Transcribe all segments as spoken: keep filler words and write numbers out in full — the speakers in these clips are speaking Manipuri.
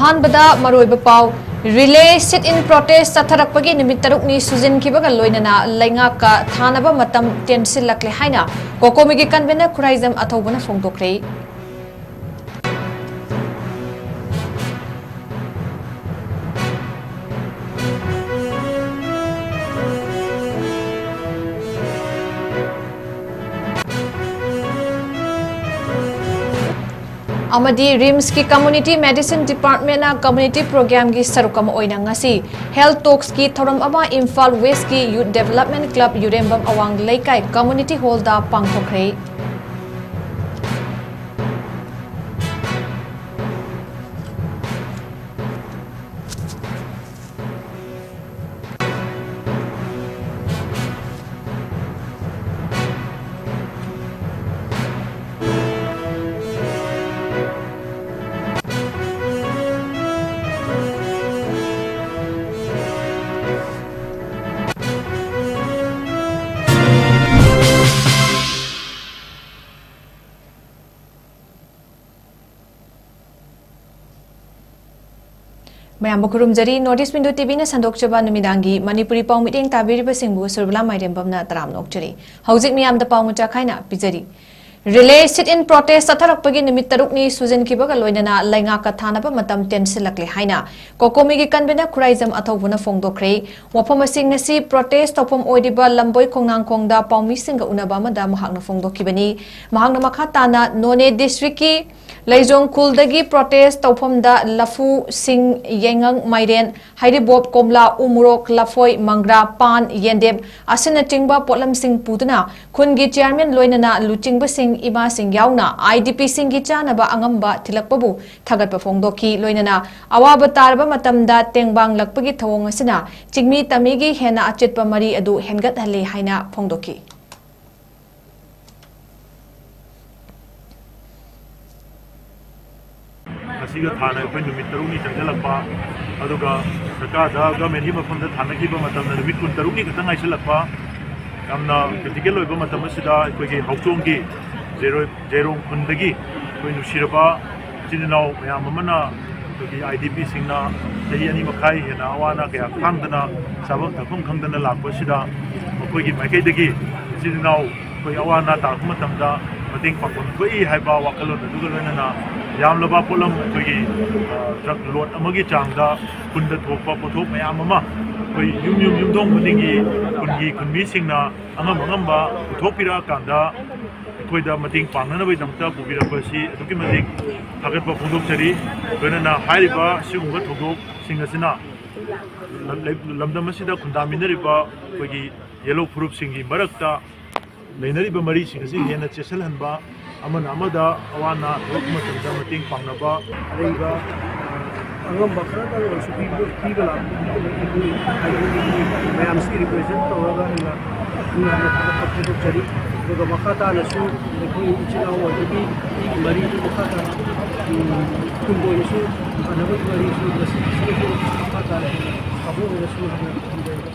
ꯑꯍꯥꯟꯕꯗ ꯃꯔꯨꯑꯣꯏꯕ ꯄꯥꯎ꯫ ꯔꯤꯂꯦ ꯁꯤꯠ ꯏꯟ ꯄ꯭ꯔꯣꯇꯦꯁ ꯆꯠꯊꯔꯛꯄꯒꯤ ꯅꯨꯃꯤꯠ ꯇꯔꯨꯛꯅꯤ ꯁꯨꯖꯤꯟꯈꯤꯕꯒ ꯂꯣꯏꯅꯅ ꯂꯩꯉꯥꯛꯀ ꯊꯥꯅꯕ ꯃꯇꯝ ꯇꯦꯟꯁꯤꯜꯂꯛꯂꯦ ꯍꯥꯏꯅ ꯀꯣꯀꯣꯃꯤꯒꯤ ꯀꯟꯚꯦꯅꯔ ꯈꯨꯔꯥꯏꯖꯝ ꯑꯊꯧꯕꯅ ꯐꯣꯡꯗꯣꯛꯈ꯭ꯔꯦ꯫ ꯑꯃꯗꯤ ꯔꯤꯝꯁꯀꯤ ꯀꯝꯃ꯭ꯌꯨꯅꯤꯇꯤ ꯃꯦꯗꯤꯁꯤꯟ ꯗꯤꯄꯥꯔꯠꯃꯦꯟꯅ ꯀꯝꯃ꯭ꯌꯨꯅꯤꯇꯤ ꯄ꯭ꯔꯣꯒ꯭ꯔꯥꯝꯒꯤ ꯁꯔꯨꯛ ꯑꯃ ꯑꯣꯏꯅ ꯉꯁꯤ ꯍꯦꯜꯊ ꯇꯣꯛꯁꯀꯤ ꯊꯧꯔꯝ ꯑꯃ ꯏꯝꯐꯥꯜ ꯋꯦꯁꯀꯤ ꯌꯨꯊ ꯗꯦꯚꯂꯞꯃꯦꯟ ꯀ꯭ꯂꯕ ꯌꯨꯔꯦꯝꯕꯝ ꯑꯋꯥꯡ ꯂꯩꯀꯥꯏ ꯀꯝꯃ꯭ꯌꯨꯅꯤꯇꯤ ꯍꯣꯜꯗ ꯄꯥꯡꯊꯣꯛꯈ꯭ꯔꯦ꯫ ꯃꯌꯥꯝꯕꯨ ꯈꯨꯔꯨꯝꯖꯔꯤ꯫ North East Window ꯇꯤ ꯚꯤꯅ ꯁꯟꯗꯣꯛꯆꯕ ꯅꯨꯃꯤꯗꯥꯡꯒꯤ ꯃꯅꯤꯄꯨꯔꯤ ꯄꯥꯎ ꯃꯤꯠꯌꯦꯡ ꯇꯥꯕꯤꯔꯤꯕꯁꯤꯡꯕꯨ ꯁꯨꯔꯕꯂꯥ ꯃꯥꯏꯔꯦꯝꯕꯝꯅ ꯇꯔꯥꯝꯅ ꯑꯣꯛꯆꯔꯤ꯫ ꯍꯧꯖꯤꯛ ꯃꯤꯌꯥꯝꯗ ꯄꯥꯎ ꯃꯆꯥ ꯈꯥꯏꯅ ꯄꯤꯖꯔꯤ꯫ ꯔꯤꯂꯦ ꯁꯤꯠ ꯏꯟ ꯄ꯭ꯔꯣꯇꯦꯁ ꯆꯠꯊꯔꯛꯄꯒꯤ ꯅꯨꯃꯤꯠ ꯇꯔꯨꯛꯅꯤ ꯁꯨꯖꯤꯟꯈꯤꯕꯒ ꯂꯣꯏꯅꯅ ꯂꯩꯉꯥꯛꯀ ꯊꯥꯅꯕ ꯃꯇꯝ ꯇꯦꯟꯁꯤꯜꯂꯛꯂꯦ ꯍꯥꯏꯅ ꯀꯣꯀꯣꯃꯤꯒꯤ ꯀꯟꯚꯦꯅꯔ ꯈꯨꯔꯥꯏꯖꯝ ꯑꯊꯧꯕꯅ ꯐꯣꯡꯗꯣꯛꯈ꯭ꯔꯦ꯫ ꯋꯥꯐꯝ ꯑꯁꯤ ꯉꯁꯤ ꯄ꯭ꯔꯣꯇꯦꯁ ꯇꯧꯐꯝ ꯑꯣꯏꯔꯤꯕ ꯂꯝꯕꯣꯏ ꯈꯣꯡꯅꯥꯡꯈꯣꯡꯗ ꯄꯥꯎꯃꯤꯁꯤꯡꯒ ꯎꯅꯕ ꯑꯃꯗ ꯃꯍꯥꯛꯅ ꯐꯣꯡꯗꯣꯛꯈꯤꯕꯅꯤ꯫ ꯃꯍꯥꯛꯅ ꯃꯈꯥ ꯇꯥꯅ ꯅꯣꯅꯦ ꯗꯤꯁꯇ꯭ꯔꯤꯛꯀꯤ ꯂꯩꯖꯣꯡ ꯈꯨꯜꯗꯒꯤ ꯄ꯭ꯔꯣꯇꯦꯁ ꯇꯧꯐꯝꯗ ꯂꯐꯨ, ꯁꯤꯡ, ꯌꯥꯏꯉꯪ, ꯃꯥꯏꯔꯦꯟ, ꯍꯩꯔꯤꯕꯣꯞ, ꯀꯣꯝꯂꯥ, ꯎ ꯃꯣꯔꯣꯛ, ꯂꯐꯣꯏ, ꯃꯪꯒ꯭ꯔꯥ, ꯄꯥꯟ, ꯌꯦꯟꯗꯦꯝ ꯑꯁꯤꯅꯆꯤꯡꯕ ꯄꯣꯠꯂꯝꯁꯤꯡ ꯄꯨꯗꯨꯅ ꯈꯨꯟꯒꯤ ꯆꯤꯌꯥꯔꯃꯦꯟ ꯂꯣꯏꯅꯅ ꯂꯨꯆꯤꯡꯕꯁꯤꯡ, ꯏꯃꯥꯁꯤꯡ ꯌꯥꯎꯅ ꯑꯥꯏ ꯗꯤ ꯄꯤꯁꯤꯡꯒꯤ ꯆꯥꯅꯕ ꯑꯉꯝꯕ ꯊꯤꯜꯂꯛꯄꯕꯨ ꯊꯥꯒꯠꯄ ꯐꯣꯡꯗꯣꯛꯈꯤ꯫ ꯂꯣꯏꯅꯅ ꯑꯋꯥꯕ ꯇꯥꯔꯕ ꯃꯇꯝꯗ ꯇꯦꯡꯕꯥꯡꯂꯛꯄꯒꯤ ꯊꯧꯑꯣꯡ ꯑꯁꯤꯅ ꯆꯤꯡꯃꯤ ꯇꯝꯃꯤꯒꯤ ꯍꯦꯟꯅ ꯑꯆꯦꯠꯄ ꯃꯔꯤ ꯑꯗꯨ ꯍꯦꯟꯒꯠꯍꯜꯂꯤ ꯍꯥꯏꯅ ꯐꯣꯡꯗꯣꯛꯈꯤ꯫ ꯉꯁꯤꯒ ꯊꯥꯅ ꯑꯩꯈꯣꯏ ꯅꯨꯃꯤꯠ ꯇꯔꯨꯛꯅꯤ ꯆꯪꯁꯤꯜꯂꯛꯄ, ꯑꯗꯨꯒ ꯁꯔꯀꯥꯔꯗ, ꯒꯚꯔꯟꯃꯦꯟꯒꯤ ꯃꯐꯝꯗ ꯊꯥꯅꯈꯤꯕ ꯃꯇꯝꯗ ꯅꯨꯃꯤꯠ ꯀꯨꯟꯇꯔꯨꯛꯅꯤ ꯈꯛꯇꯪ ꯉꯥꯏꯁꯤꯜꯂꯛꯄ, ꯌꯥꯝꯅ ꯀ꯭ꯔꯤꯇꯤꯀꯦꯜ ꯑꯣꯏꯕ ꯃꯇꯝ ꯑꯁꯤꯗ ꯑꯩꯈꯣꯏꯒꯤ ꯍꯧꯆꯣꯡꯒꯤ ꯖꯦꯔꯣ-, ꯖꯦꯔꯣꯡ ꯈꯨꯟꯗꯒꯤ ꯑꯩꯈꯣꯏ ꯅꯨꯡꯁꯤꯔꯕ ꯏꯆꯤꯟ ꯏꯅꯥꯎ ꯃꯌꯥꯝ ꯑꯃꯅ ꯑꯩꯈꯣꯏꯒꯤ ꯑꯥꯏ ꯗꯤ ꯄꯤꯁꯤꯡꯅ ꯆꯍꯤ ꯑꯅꯤ ꯃꯈꯥꯏ ꯍꯦꯟꯅ ꯑꯋꯥ ꯑꯅꯥ ꯀꯌꯥ ꯈꯥꯡꯗꯅ, ꯆꯥꯐꯝ ꯊꯛꯐꯝ ꯈꯪꯗꯅ ꯂꯥꯛꯄꯁꯤꯗ, ꯃꯈꯣꯏꯒꯤ ꯃꯥꯏꯀꯩꯗꯒꯤ ꯏꯆꯤꯜ ꯏꯅꯥꯎ ꯑꯩꯈꯣꯏ ꯑꯋꯥ ꯑꯅꯥ ꯇꯥꯔꯛꯄ ꯃꯇꯝꯗ ꯃꯇꯦꯡ ꯄꯥꯡꯐꯝ ꯊꯣꯛꯏ ꯍꯥꯏꯕ ꯋꯥꯈꯜꯂꯣꯟ ꯑꯗꯨꯒ ꯂꯣꯏꯅꯅ, ꯌꯥꯝꯂꯕ ꯄꯣꯠꯂꯝ, ꯑꯩꯈꯣꯏꯒꯤ, ꯑ, ꯇ꯭ꯔꯛ ꯂꯣꯗ ꯑꯃꯒꯤ ꯆꯥꯡꯗ ꯈꯨꯟꯗ ꯊꯣꯛꯄ ꯄꯣꯠꯊꯣꯛ ꯃꯌꯥꯝ ꯑꯃ ꯑꯩꯈꯣꯏ ꯌꯨꯝ ꯌꯨꯝ, ꯌꯨꯝꯊꯣꯡ ꯈꯨꯗꯤꯡꯒꯤ ꯈꯨꯟꯒꯤ ꯈꯨꯟꯃꯤꯁꯤꯡꯅ ꯑꯉꯝ ꯑꯉꯝꯕ ꯄꯨꯊꯣꯛꯄꯤꯔꯛꯑꯀꯥꯟꯗ ꯑꯩꯈꯣꯏꯗ ꯃꯇꯦꯡ ꯄꯥꯡꯅꯅꯕꯒꯤꯗꯃꯛꯇ ꯄꯨꯕꯤꯔꯛꯄ ꯑꯁꯤ ꯑꯗꯨꯛꯀꯤ ꯃꯇꯤꯛ ꯊꯥꯒꯠꯄ ꯐꯣꯡꯗꯣꯛꯆꯔꯤ꯫ ꯂꯣꯏꯅꯅ ꯍꯥꯏꯔꯤꯕ ꯁꯤꯒꯨꯝꯕ ꯊꯧꯗꯣꯛꯁꯤꯡ ꯑꯁꯤꯅ ꯂꯝꯗꯝ ꯑꯁꯤꯗ ꯈꯨꯟꯗꯥꯃꯤꯟꯅꯔꯤꯕ ꯑꯩꯈꯣꯏꯒꯤ ꯌꯦꯜꯍꯧ ꯐꯨꯔꯨꯞꯁꯤꯡꯒꯤ ꯃꯔꯛꯇ ꯂꯩꯅꯔꯤꯕ ꯃꯔꯤꯁꯤꯡ ꯑꯁꯤ ꯍꯦꯟꯅ ꯆꯦꯠꯁꯤꯜꯍꯟꯕ, ꯑꯃꯅ ꯑꯃꯗ ꯑꯋꯥ ꯑꯅꯥ ꯊꯣꯛꯂꯛꯄ ꯃꯇꯝꯗ ꯃꯇꯦꯡ ꯄꯥꯡꯅꯕ, ꯑꯔꯩꯕ ꯑꯉꯝꯕ ꯈꯔꯗꯪ ꯑꯣꯏꯔꯁꯨ ꯄꯤꯕ, ꯄꯤꯕ ꯂꯥꯛꯄ ꯑꯩꯈꯣꯏ ꯍꯥꯏꯗꯤ ꯃꯌꯥꯝꯁꯤ ꯔꯤꯄ꯭ꯔꯦꯖꯦꯟ ꯇꯧꯔꯒ ꯑꯩꯅ ꯅꯤꯡꯍꯟꯅ ꯊꯥꯒꯠꯄ ꯐꯣꯡꯗꯣꯛꯆꯔꯤ꯫ ꯑꯗꯨꯒ ꯃꯈꯥ ꯇꯥꯅꯁꯨ ꯑꯩꯈꯣꯏ ꯏꯆꯤꯜ ꯏꯅꯥꯎ ꯑꯣꯏꯕꯒꯤ ꯃꯤꯒꯤ ꯃꯔꯤꯗꯨ ꯃꯈꯥ ꯇꯥꯅ, ꯎꯝ, ꯇꯨꯡ ꯀꯣꯏꯅꯁꯨ ꯐꯅꯕꯒꯤ ꯃꯔꯤꯁꯨ ꯃꯁꯤꯒꯤꯁꯤꯗꯁꯨ ꯃꯈꯥ ꯇꯥꯅ ꯍꯦꯟꯅ ꯑꯐꯕ ꯑꯣꯏꯔꯁꯨ ꯍꯥꯏꯅ ꯊꯝꯖꯔꯤ꯫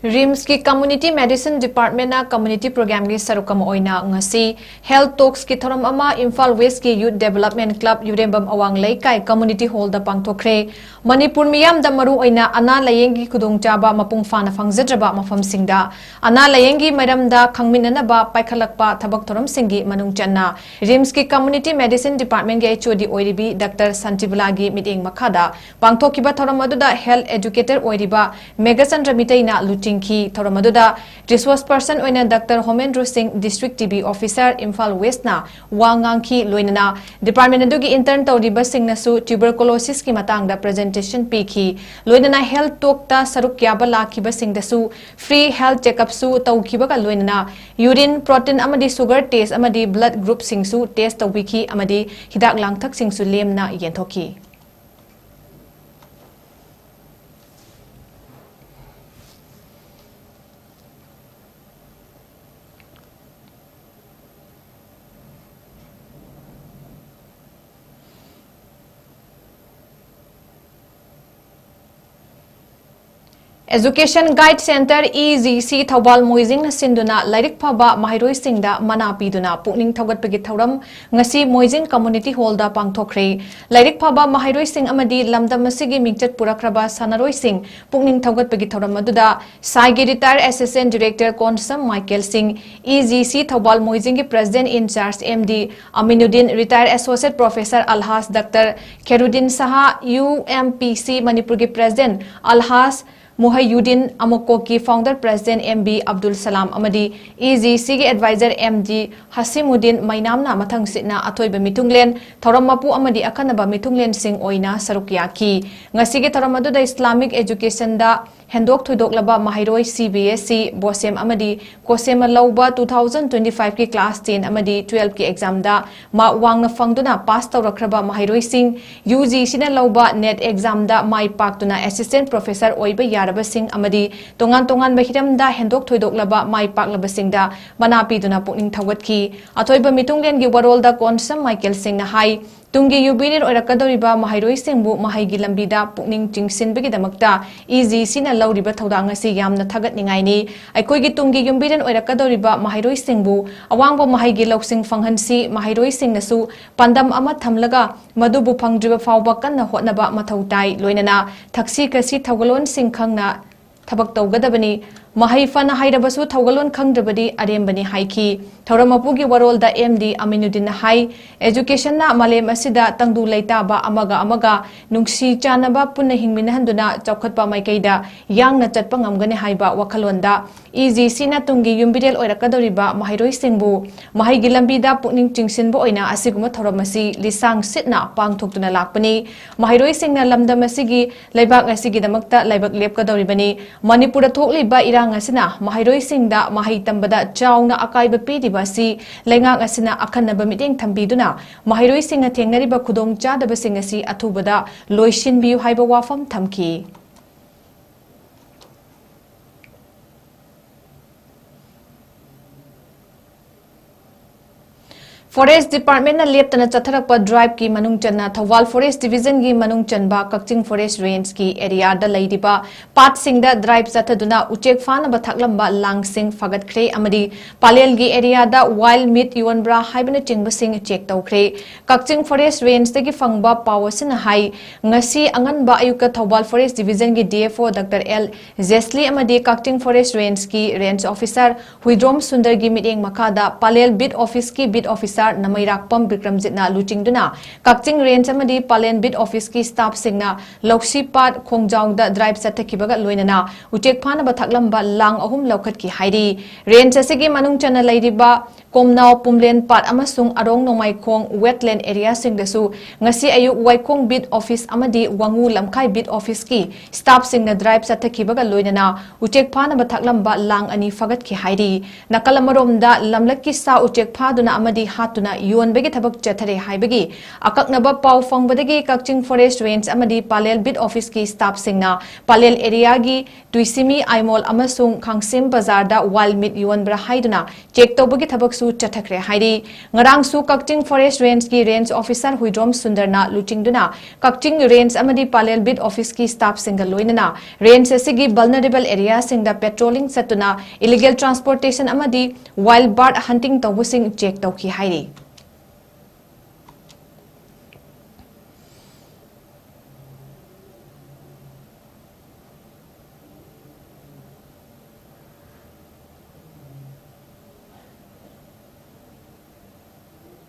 ꯔꯤꯝꯁꯀꯤ Community Medicine Departmentꯅ community programꯒꯤ ꯁꯔꯨꯛ ꯑꯃ ꯑꯣꯏꯅ ꯉꯁꯤ Health Talksꯀꯤ ꯊꯧꯔꯝ ꯑꯃ ꯏꯝꯐꯥꯜ Westꯀꯤ Youth Development Club ꯌꯨꯔꯦꯝꯕꯝ ꯑꯋꯥꯡ ꯂꯩꯀꯥꯏ Community Hallꯗ ꯄꯥꯡꯊꯣꯛꯈ꯭ꯔꯦ꯫ ꯃꯅꯤꯄꯨꯔ ꯃꯤꯌꯥꯝꯗ ꯃꯔꯨꯑꯣꯏꯅ ꯑꯅꯥ ꯂꯥꯌꯦꯡꯒꯤ ꯈꯨꯗꯣꯡꯆꯥꯕ ꯃꯄꯨꯡ ꯐꯥꯅ ꯐꯪꯖꯗ꯭ꯔꯕ ꯃꯐꯝꯁꯤꯡꯗ ꯑꯅꯥ ꯂꯥꯌꯦꯡꯒꯤ ꯃꯔꯝꯗ ꯈꯪꯃꯤꯟꯅꯅꯕ ꯄꯥꯏꯈꯠꯂꯛꯄ ꯊꯕꯛ ꯊꯧꯔꯝꯁꯤꯡꯒꯤ ꯃꯅꯨꯡ ꯆꯟꯅ ꯔꯤꯝꯁꯀꯤ Community Medicine Departmentꯒꯤ H O D ꯑꯣꯏꯔꯤꯕꯤ ꯗꯥꯛꯇꯔ ꯁꯥꯟꯇꯤꯕꯂꯥꯒꯤ ꯃꯤꯠꯌꯦꯡ ꯃꯈꯥꯗ ꯄꯥꯡꯊꯣꯛꯈꯤꯕ ꯊꯧꯔꯝ ꯑꯗꯨꯗ health educator ꯑꯣꯏꯔꯤꯕ ꯃꯦꯘꯆꯟꯗ꯭ꯔ ꯃꯤꯇꯩꯅ ꯂꯨꯆꯤꯡꯈꯤ꯫ ꯊꯧꯔꯝ ꯑꯗꯨꯗ resource person ꯑꯣꯏꯅ ꯗꯥꯛꯇꯔ ꯍꯣꯃꯦꯟꯗ꯭ꯔꯣ ꯁꯤꯡ, District T B Officer, Imphal Westꯅ ꯋꯥ ꯉꯥꯡꯈꯤ꯫ ꯂꯣꯏꯅꯅ department ꯑꯗꯨꯒꯤ intern ꯇꯧꯔꯤꯕꯁꯤꯡꯅꯁꯨ tuberculosisꯀꯤ ꯃꯇꯥꯡꯗ presentation ꯄꯤꯈꯤ꯫ ꯂꯣꯏꯅꯅ health talkꯇ ꯁꯔꯨꯛ ꯌꯥꯕ ꯂꯥꯛꯈꯤꯕꯁꯤꯡꯗꯁꯨ free health checkupꯁꯨ ꯇꯧꯈꯤꯕꯒ ꯂꯣꯏꯅꯅ urine, protein ꯑꯃꯗꯤ sugar test ꯑꯃꯗꯤ blood groupꯁꯤꯡꯁꯨ test ꯇꯧꯕꯤꯈꯤ ꯑꯃꯗꯤ ꯍꯤꯗꯥꯛ ꯂꯥꯡꯊꯛꯁꯤꯡꯁꯨ ꯂꯦꯝꯅ ꯌꯦꯟꯊꯣꯛꯈꯤ꯫ Education Guide Center, E G C, Thoubal ꯃꯣꯏꯖꯤꯡꯅ ꯁꯤꯟꯗꯨꯅ ꯂꯥꯏꯔꯤꯛ ꯐꯕ ꯃꯍꯩꯔꯣꯏꯁꯤꯡꯗ ꯃꯅꯥ ꯄꯤꯗꯨꯅ ꯄꯨꯛꯅꯤꯡ ꯊꯧꯒꯠꯄꯒꯤ ꯊꯧꯔꯝ ꯉꯁꯤ ꯃꯣꯏꯖꯤꯡ Community Hallꯗ ꯄꯥꯡꯊꯣꯛꯈ꯭ꯔꯦ꯫ ꯂꯥꯏꯔꯤꯛ ꯐꯕ ꯃꯍꯩꯔꯣꯏꯁꯤꯡ ꯑꯃꯗꯤ ꯂꯝꯗꯝ ꯑꯁꯤꯒꯤ ꯃꯤꯡꯆꯠ ꯄꯨꯔꯛꯈ꯭ꯔꯕ ꯁꯥꯟꯅꯔꯣꯏꯁꯤꯡ ꯄꯨꯛꯅꯤꯡ ꯊꯧꯒꯠꯄꯒꯤ ꯊꯧꯔꯝ ꯑꯗꯨꯗ ꯁꯥꯏꯒꯤ retired Assistant Director Konsam Michael Singh, E G C Thoubal ꯃꯣꯏꯖꯤꯡꯒꯤ President in Charge M D Aminuddin, retired Associate Professor Alhaj doctor Kheruddin Shah, U M P C ꯃꯅꯤꯄꯨꯔꯒꯤ President ꯑꯜꯍꯥꯖ ꯃꯨꯍꯩꯌꯨꯗꯤꯟ, ꯑꯃꯣꯀꯣꯛꯀꯤ Founder President M B Abdul Salam ꯑꯃꯗꯤ E G Cꯒꯤ Advisor M D ꯍꯁꯤꯃꯨꯗꯤꯟ ꯃꯩꯅꯥꯝꯅ ꯃꯊꯪꯁꯤꯠꯅ ꯑꯊꯣꯏꯕ ꯃꯤꯊꯨꯡꯂꯦꯟ, ꯊꯧꯔꯝ ꯃꯄꯨ ꯑꯃꯗꯤ ꯑꯈꯟꯅꯕ ꯃꯤꯊꯨꯡꯂꯦꯟꯁꯤꯡ ꯑꯣꯏꯅ ꯁꯔꯨꯛ ꯌꯥꯈꯤ꯫ ꯉꯁꯤꯒꯤ ꯊꯧꯔꯝ ꯑꯗꯨꯗ Islamic Educationꯗ ꯍꯦꯟꯗꯣꯛ ꯊꯣꯏꯗꯣꯛꯂꯕ ꯃꯍꯩꯔꯣꯏ C B S E, BOSEM ꯑꯃꯗꯤ COSEMꯅ ꯂꯧꯕ two thousand twenty-fiveꯀꯤ Class ten ꯑꯃꯗꯤ twelveꯀꯤ examꯗ mark ꯋꯥꯡꯅ ꯐꯪꯗꯨꯅ pass ꯇꯧꯔꯛꯈ꯭ꯔꯕ ꯃꯍꯩꯔꯣꯏꯁꯤꯡ, U G Cꯅ ꯂꯧꯕ NET examꯗ ꯃꯥꯏ ꯄꯥꯛꯇꯨꯅ Assistant Professor ꯑꯣꯏꯕ ꯌꯥꯔꯕꯁꯤꯡ ꯑꯃꯗꯤ ꯇꯣꯉꯥꯟ ꯇꯣꯉꯥꯟꯕ ꯍꯤꯔꯝꯗ ꯍꯦꯟꯗꯣꯛ ꯊꯣꯏꯗꯣꯛꯂꯕ ꯃꯥꯏ ꯄꯥꯛꯂꯕꯁꯤꯡꯗ ꯃꯅꯥ ꯄꯤꯗꯨꯅ ꯄꯨꯛꯅꯤꯡ ꯊꯧꯒꯠꯈꯤ꯫ ꯑꯊꯣꯏꯕ ꯃꯤꯊꯨꯡꯂꯦꯟꯒꯤ ꯋꯥꯔꯣꯜꯗ ꯀꯣꯟꯁꯝ ꯃꯥꯏꯀꯦꯜ ꯁꯤꯡꯅ ꯍꯥꯏ, ꯇꯨꯡꯒꯤ ꯌꯨꯝꯕꯤꯔꯦꯜ ꯑꯣꯏꯔꯛꯀꯗꯧꯔꯤꯕ ꯃꯍꯩꯔꯣꯏꯁꯤꯡꯕꯨ ꯃꯍꯩꯒꯤ ꯂꯝꯕꯤꯗ ꯄꯨꯛꯅꯤꯡ ꯆꯤꯡꯁꯤꯟꯕꯒꯤꯗꯃꯛꯇ E G Cꯅ ꯂꯧꯔꯤꯕ ꯊꯧꯗꯥꯡ ꯑꯁꯤ ꯌꯥꯝꯅ ꯊꯥꯒꯠꯅꯤꯡꯉꯥꯏꯅꯤ꯫ ꯑꯩꯈꯣꯏꯒꯤ ꯇꯨꯡꯒꯤ ꯌꯨꯝꯕꯤꯔꯦꯜ ꯑꯣꯏꯔꯛꯀꯗꯧꯔꯤꯕ ꯃꯍꯩꯔꯣꯏꯁꯤꯡꯕꯨ ꯑꯋꯥꯡꯕ ꯃꯍꯩꯒꯤ ꯂꯧꯁꯤꯡ ꯐꯪꯍꯟꯁꯤ꯫ ꯃꯍꯩꯔꯣꯏꯁꯤꯡꯅꯁꯨ ꯄꯥꯟꯗꯝ ꯑꯃ ꯊꯝꯂꯒ ꯃꯗꯨꯕꯨ ꯐꯪꯗ꯭ꯔꯤꯕ ꯐꯥꯎꯕ ꯀꯟꯅ ꯍꯣꯠꯅꯕ ꯃꯊꯧ ꯇꯥꯏ꯫ ꯂꯣꯏꯅꯅ ꯊꯛꯁꯤ ꯈꯥꯁꯤ ꯊꯧꯒꯜꯂꯣꯟꯁꯤꯡ ꯈꯪꯅ ꯊꯕꯛ ꯇꯧꯒꯗꯕꯅꯤ꯫ ꯃꯍꯩ ꯐꯅ ꯍꯩꯔꯕꯁꯨ ꯊꯧꯒꯜꯂꯣꯟ ꯈꯪꯗ꯭ꯔꯕꯗꯤ ꯑꯔꯦꯝꯕꯅꯤ ꯍꯥꯏꯈꯤ꯫ ꯊꯧꯔꯝ ꯃꯄꯨꯒꯤ ꯋꯥꯔꯣꯜꯗ M D ꯑꯃꯤꯅꯨꯗꯤꯟꯅ ꯍꯥꯏ, Educationꯅ ꯃꯥꯂꯦꯝ ꯑꯁꯤꯗ ꯇꯪꯗꯨ ꯂꯩꯇꯥꯕ, ꯑꯃꯒ ꯑꯃꯒ ꯅꯨꯡꯁꯤ ꯆꯥꯟꯅꯕ, ꯄꯨꯟꯅ ꯍꯤꯡꯃꯤꯟꯅꯍꯟꯗꯨꯅ ꯆꯥꯎꯈꯠꯄ ꯃꯥꯏꯀꯩꯗ ꯌꯥꯡꯅ ꯆꯠꯄ ꯉꯝꯒꯅꯤ ꯍꯥꯏꯕ ꯋꯥꯈꯜꯂꯣꯟꯗ E G Cꯅ ꯇꯨꯡꯒꯤ ꯌꯨꯝꯕꯤꯔꯦꯜ ꯑꯣꯏꯔꯛꯀꯗꯧꯔꯤꯕ ꯃꯍꯩꯔꯣꯏꯁꯤꯡꯕꯨ ꯃꯍꯩꯒꯤ ꯂꯝꯕꯤꯗ ꯄꯨꯛꯅꯤꯡ ꯆꯤꯡꯁꯤꯟꯕ ꯑꯣꯏꯅ ꯑꯁꯤꯒꯨꯝꯕ ꯊꯧꯔꯝ ꯑꯁꯤ ꯂꯤꯁꯥꯡ ꯁꯤꯠꯅ ꯄꯥꯡꯊꯣꯛꯇꯨꯅ ꯂꯥꯛꯄꯅꯤ꯫ ꯃꯍꯩꯔꯣꯏꯁꯤꯡꯅ ꯂꯝꯗꯝ ꯑꯁꯤꯒꯤ, ꯂꯩꯕꯥꯛ ꯑꯁꯤꯒꯤꯗꯃꯛꯇ ꯂꯥꯏꯕꯛ ꯂꯦꯞꯀꯗꯧꯔꯤꯕꯅꯤ꯫ ꯃꯅꯤꯄꯨꯔꯗ ꯊꯣꯛꯂꯤꯕ ꯏꯔꯥꯡ ꯑꯁꯤꯅ ꯃꯍꯩꯔꯣꯏꯁꯤꯡꯗ ꯃꯍꯩ ꯇꯝꯕꯗ ꯆꯥꯎꯅ ꯑꯀꯥꯏꯕ ꯄꯤꯔꯤꯕ ꯑꯁꯤ ꯂꯩꯉꯥꯛ ꯑꯁꯤꯅ ꯑꯈꯟꯅꯕ ꯃꯤꯠꯌꯦꯡ ꯊꯝꯕꯤꯗꯨꯅ ꯃꯍꯩꯔꯣꯏꯁꯤꯡꯅ ꯊꯦꯡꯅꯔꯤꯕ ꯈꯨꯗꯣꯡꯆꯥꯗꯕꯁꯤꯡ ꯑꯁꯤ ꯑꯊꯨꯕꯗ ꯂꯣꯏꯁꯤꯟꯕꯤꯌꯨ ꯍꯥꯏꯕ ꯋꯥꯐꯝ ꯊꯝꯈꯤ꯫ Forest Department ꯅ ꯂꯦꯞꯇꯅ ꯆꯠꯊꯔꯛꯄ drive ꯀꯤ ꯃꯅꯨꯡ ꯆꯟꯅ ꯊꯧꯕꯥꯜ Forest Division ꯒꯤ ꯃꯅꯨꯡ ꯆꯟꯕ ꯀꯛꯆꯤꯡ Forest Range ꯀꯤ area ꯗ ꯂꯩꯔꯤꯕ ꯄꯥꯠꯁꯤꯡꯗ drive ꯆꯠꯊꯗꯨꯅ ꯎꯆꯦꯛ ꯐꯥꯅꯕ ꯊꯥꯛꯂꯝꯕ ꯂꯥꯡꯁꯤꯡ ꯐꯥꯒꯠꯈ꯭ꯔꯦ ꯑꯃꯗꯤ ꯄꯥꯂꯦꯜꯒꯤ area ꯗ wild meat ꯌꯣꯟꯕ꯭ꯔꯥ ꯍꯥꯏꯕꯅꯆꯤꯡꯕꯁꯤꯡ check ꯇꯧꯈ꯭ꯔꯦ꯫ ꯀꯛꯆꯤꯡ Forest Range ꯗꯒꯤ ꯐꯪꯕ ꯄꯥꯎ ꯑꯁꯤꯅ ꯍꯥꯏ, ꯉꯁꯤ ꯑꯉꯟꯕ ꯑꯌꯨꯛꯇ ꯊꯧꯕꯥꯜ Forest Division ꯒꯤ D F O Doctor L ꯖꯦꯁꯂꯤ ꯑꯃꯗꯤ ꯀꯛꯆꯤꯡ Forest Range ꯀꯤ Range Officer ꯍꯨꯏꯗ꯭ꯔꯣꯝ ꯁꯨꯟꯗꯔꯒꯤ ꯃꯤꯠꯌꯦꯡ ꯃꯈꯥꯗ ꯄꯥꯂꯦꯜ Beat Office ꯀꯤ Beat Officer ꯅꯃꯩꯔꯥꯛꯄꯝ ꯕꯤꯀ꯭ꯔꯝꯖꯤꯠꯅ ꯂꯨꯆꯤꯡꯗꯨꯅ ꯀꯛꯆꯤꯡ Range ꯑꯃꯗꯤ ꯄꯥꯂꯦꯜ Beat Office ꯀꯤ staff ꯁꯤꯡꯅ ꯂꯧꯁꯤꯄꯥꯠ ꯈꯣꯡꯖꯥꯎꯗ drive ꯆꯠꯊꯈꯤꯕꯒ ꯂꯣꯏꯅꯅ ꯎꯆꯦꯛ ꯐꯥꯅꯕ ꯊꯥꯛꯂꯝꯕ ꯂꯥꯡ ꯑꯍꯨꯝ ꯂꯧꯈꯠꯈꯤ ꯍꯥꯏꯔꯤ꯫ Range ꯑꯁꯤꯒꯤ ꯃꯅꯨꯡ ꯆꯟꯅ ꯂꯩꯔꯤꯕ ꯀꯣꯝꯅꯥꯎ ꯄꯨꯝꯂꯦꯟ ꯄꯥꯠ ꯑꯃꯁꯨꯡ ꯑꯔꯣꯡ ꯅꯣꯡꯃꯥꯏꯈꯣꯡ wetland area ꯁꯤꯡꯗꯁꯨ ꯉꯁꯤ ꯑꯌꯨꯛ ꯋꯥꯏꯈꯣꯡ Beat Office ꯑꯃꯗꯤ ꯋꯥꯉꯨ ꯂꯝꯈꯥꯏ Beat Office ꯀꯤ staff ꯁꯤꯡꯅ drive ꯆꯠꯊꯈꯤꯕꯒ ꯂꯣꯏꯅꯅ ꯎꯆꯦꯛ ꯐꯥꯅꯕ ꯊꯥꯛꯂꯝꯕ ꯂꯥꯡ ꯑꯅꯤ ꯐꯥꯒꯠꯈꯤ ꯍꯥꯏꯔꯤ꯫ ꯅꯥꯀꯜ ꯑꯃꯔꯣꯝꯗ ꯂꯝꯂꯛꯀꯤ ꯁꯥ ꯎꯆꯦꯛ ꯐꯥꯗꯨꯅ ꯑꯃꯗꯤ ꯍꯥꯠꯇꯨꯅ ꯌꯣꯟꯕꯒꯤ ꯊꯕꯛ ꯆꯠꯊꯔꯦ ꯍꯥꯏꯕꯒꯤ ꯑꯀꯛꯅꯕ ꯄꯥꯎ ꯐꯪꯕꯗꯒꯤ ꯀꯛꯆꯤꯡ Forest Range ꯑꯃꯗꯤ ꯄꯥꯂꯦꯜ Beat Office ꯀꯤ staff ꯁꯤꯡꯅ ꯄꯥꯂꯦꯜ area ꯒꯤ ꯇꯨꯏꯁꯤꯃꯤ ꯑꯥꯏꯃꯣꯜ ꯑꯃꯁꯨꯡ ꯈꯥꯡꯁꯦꯝ ꯕꯖꯥꯔꯗ wild meat ꯌꯣꯟꯕ꯭ꯔꯥ ꯍꯥꯏꯗꯨꯅ check ꯇꯧꯕꯒꯤ ꯊꯕꯛꯁꯨ ꯆꯠꯊꯈ꯭ꯔꯦ ꯍꯥꯏꯔꯤ꯫ ꯉꯔꯥꯡꯁꯨ ꯀꯛꯆꯤꯡ Forest Range ꯀꯤ Range Officer ꯍꯨꯏꯗ꯭ꯔꯣꯝ ꯁꯨꯟꯗꯔꯅ ꯂꯨꯆꯤꯡꯗꯨꯅ ꯀꯛꯆꯤꯡ Range ꯑꯃꯗꯤ ꯄꯥꯂꯦꯜ Beat Office ꯀꯤ staff ꯁꯤꯡꯒ ꯂꯣꯏꯅꯅ range ꯑꯁꯤꯒꯤ vulnerable area ꯁꯤꯡꯗ patrolling ꯆꯠꯇꯨꯅ illegal transportation ꯑꯃꯗꯤ wild bird hunting ꯇꯧꯕꯁꯤꯡ check ꯇꯧꯈꯤ ꯍꯥꯏꯔꯤ꯫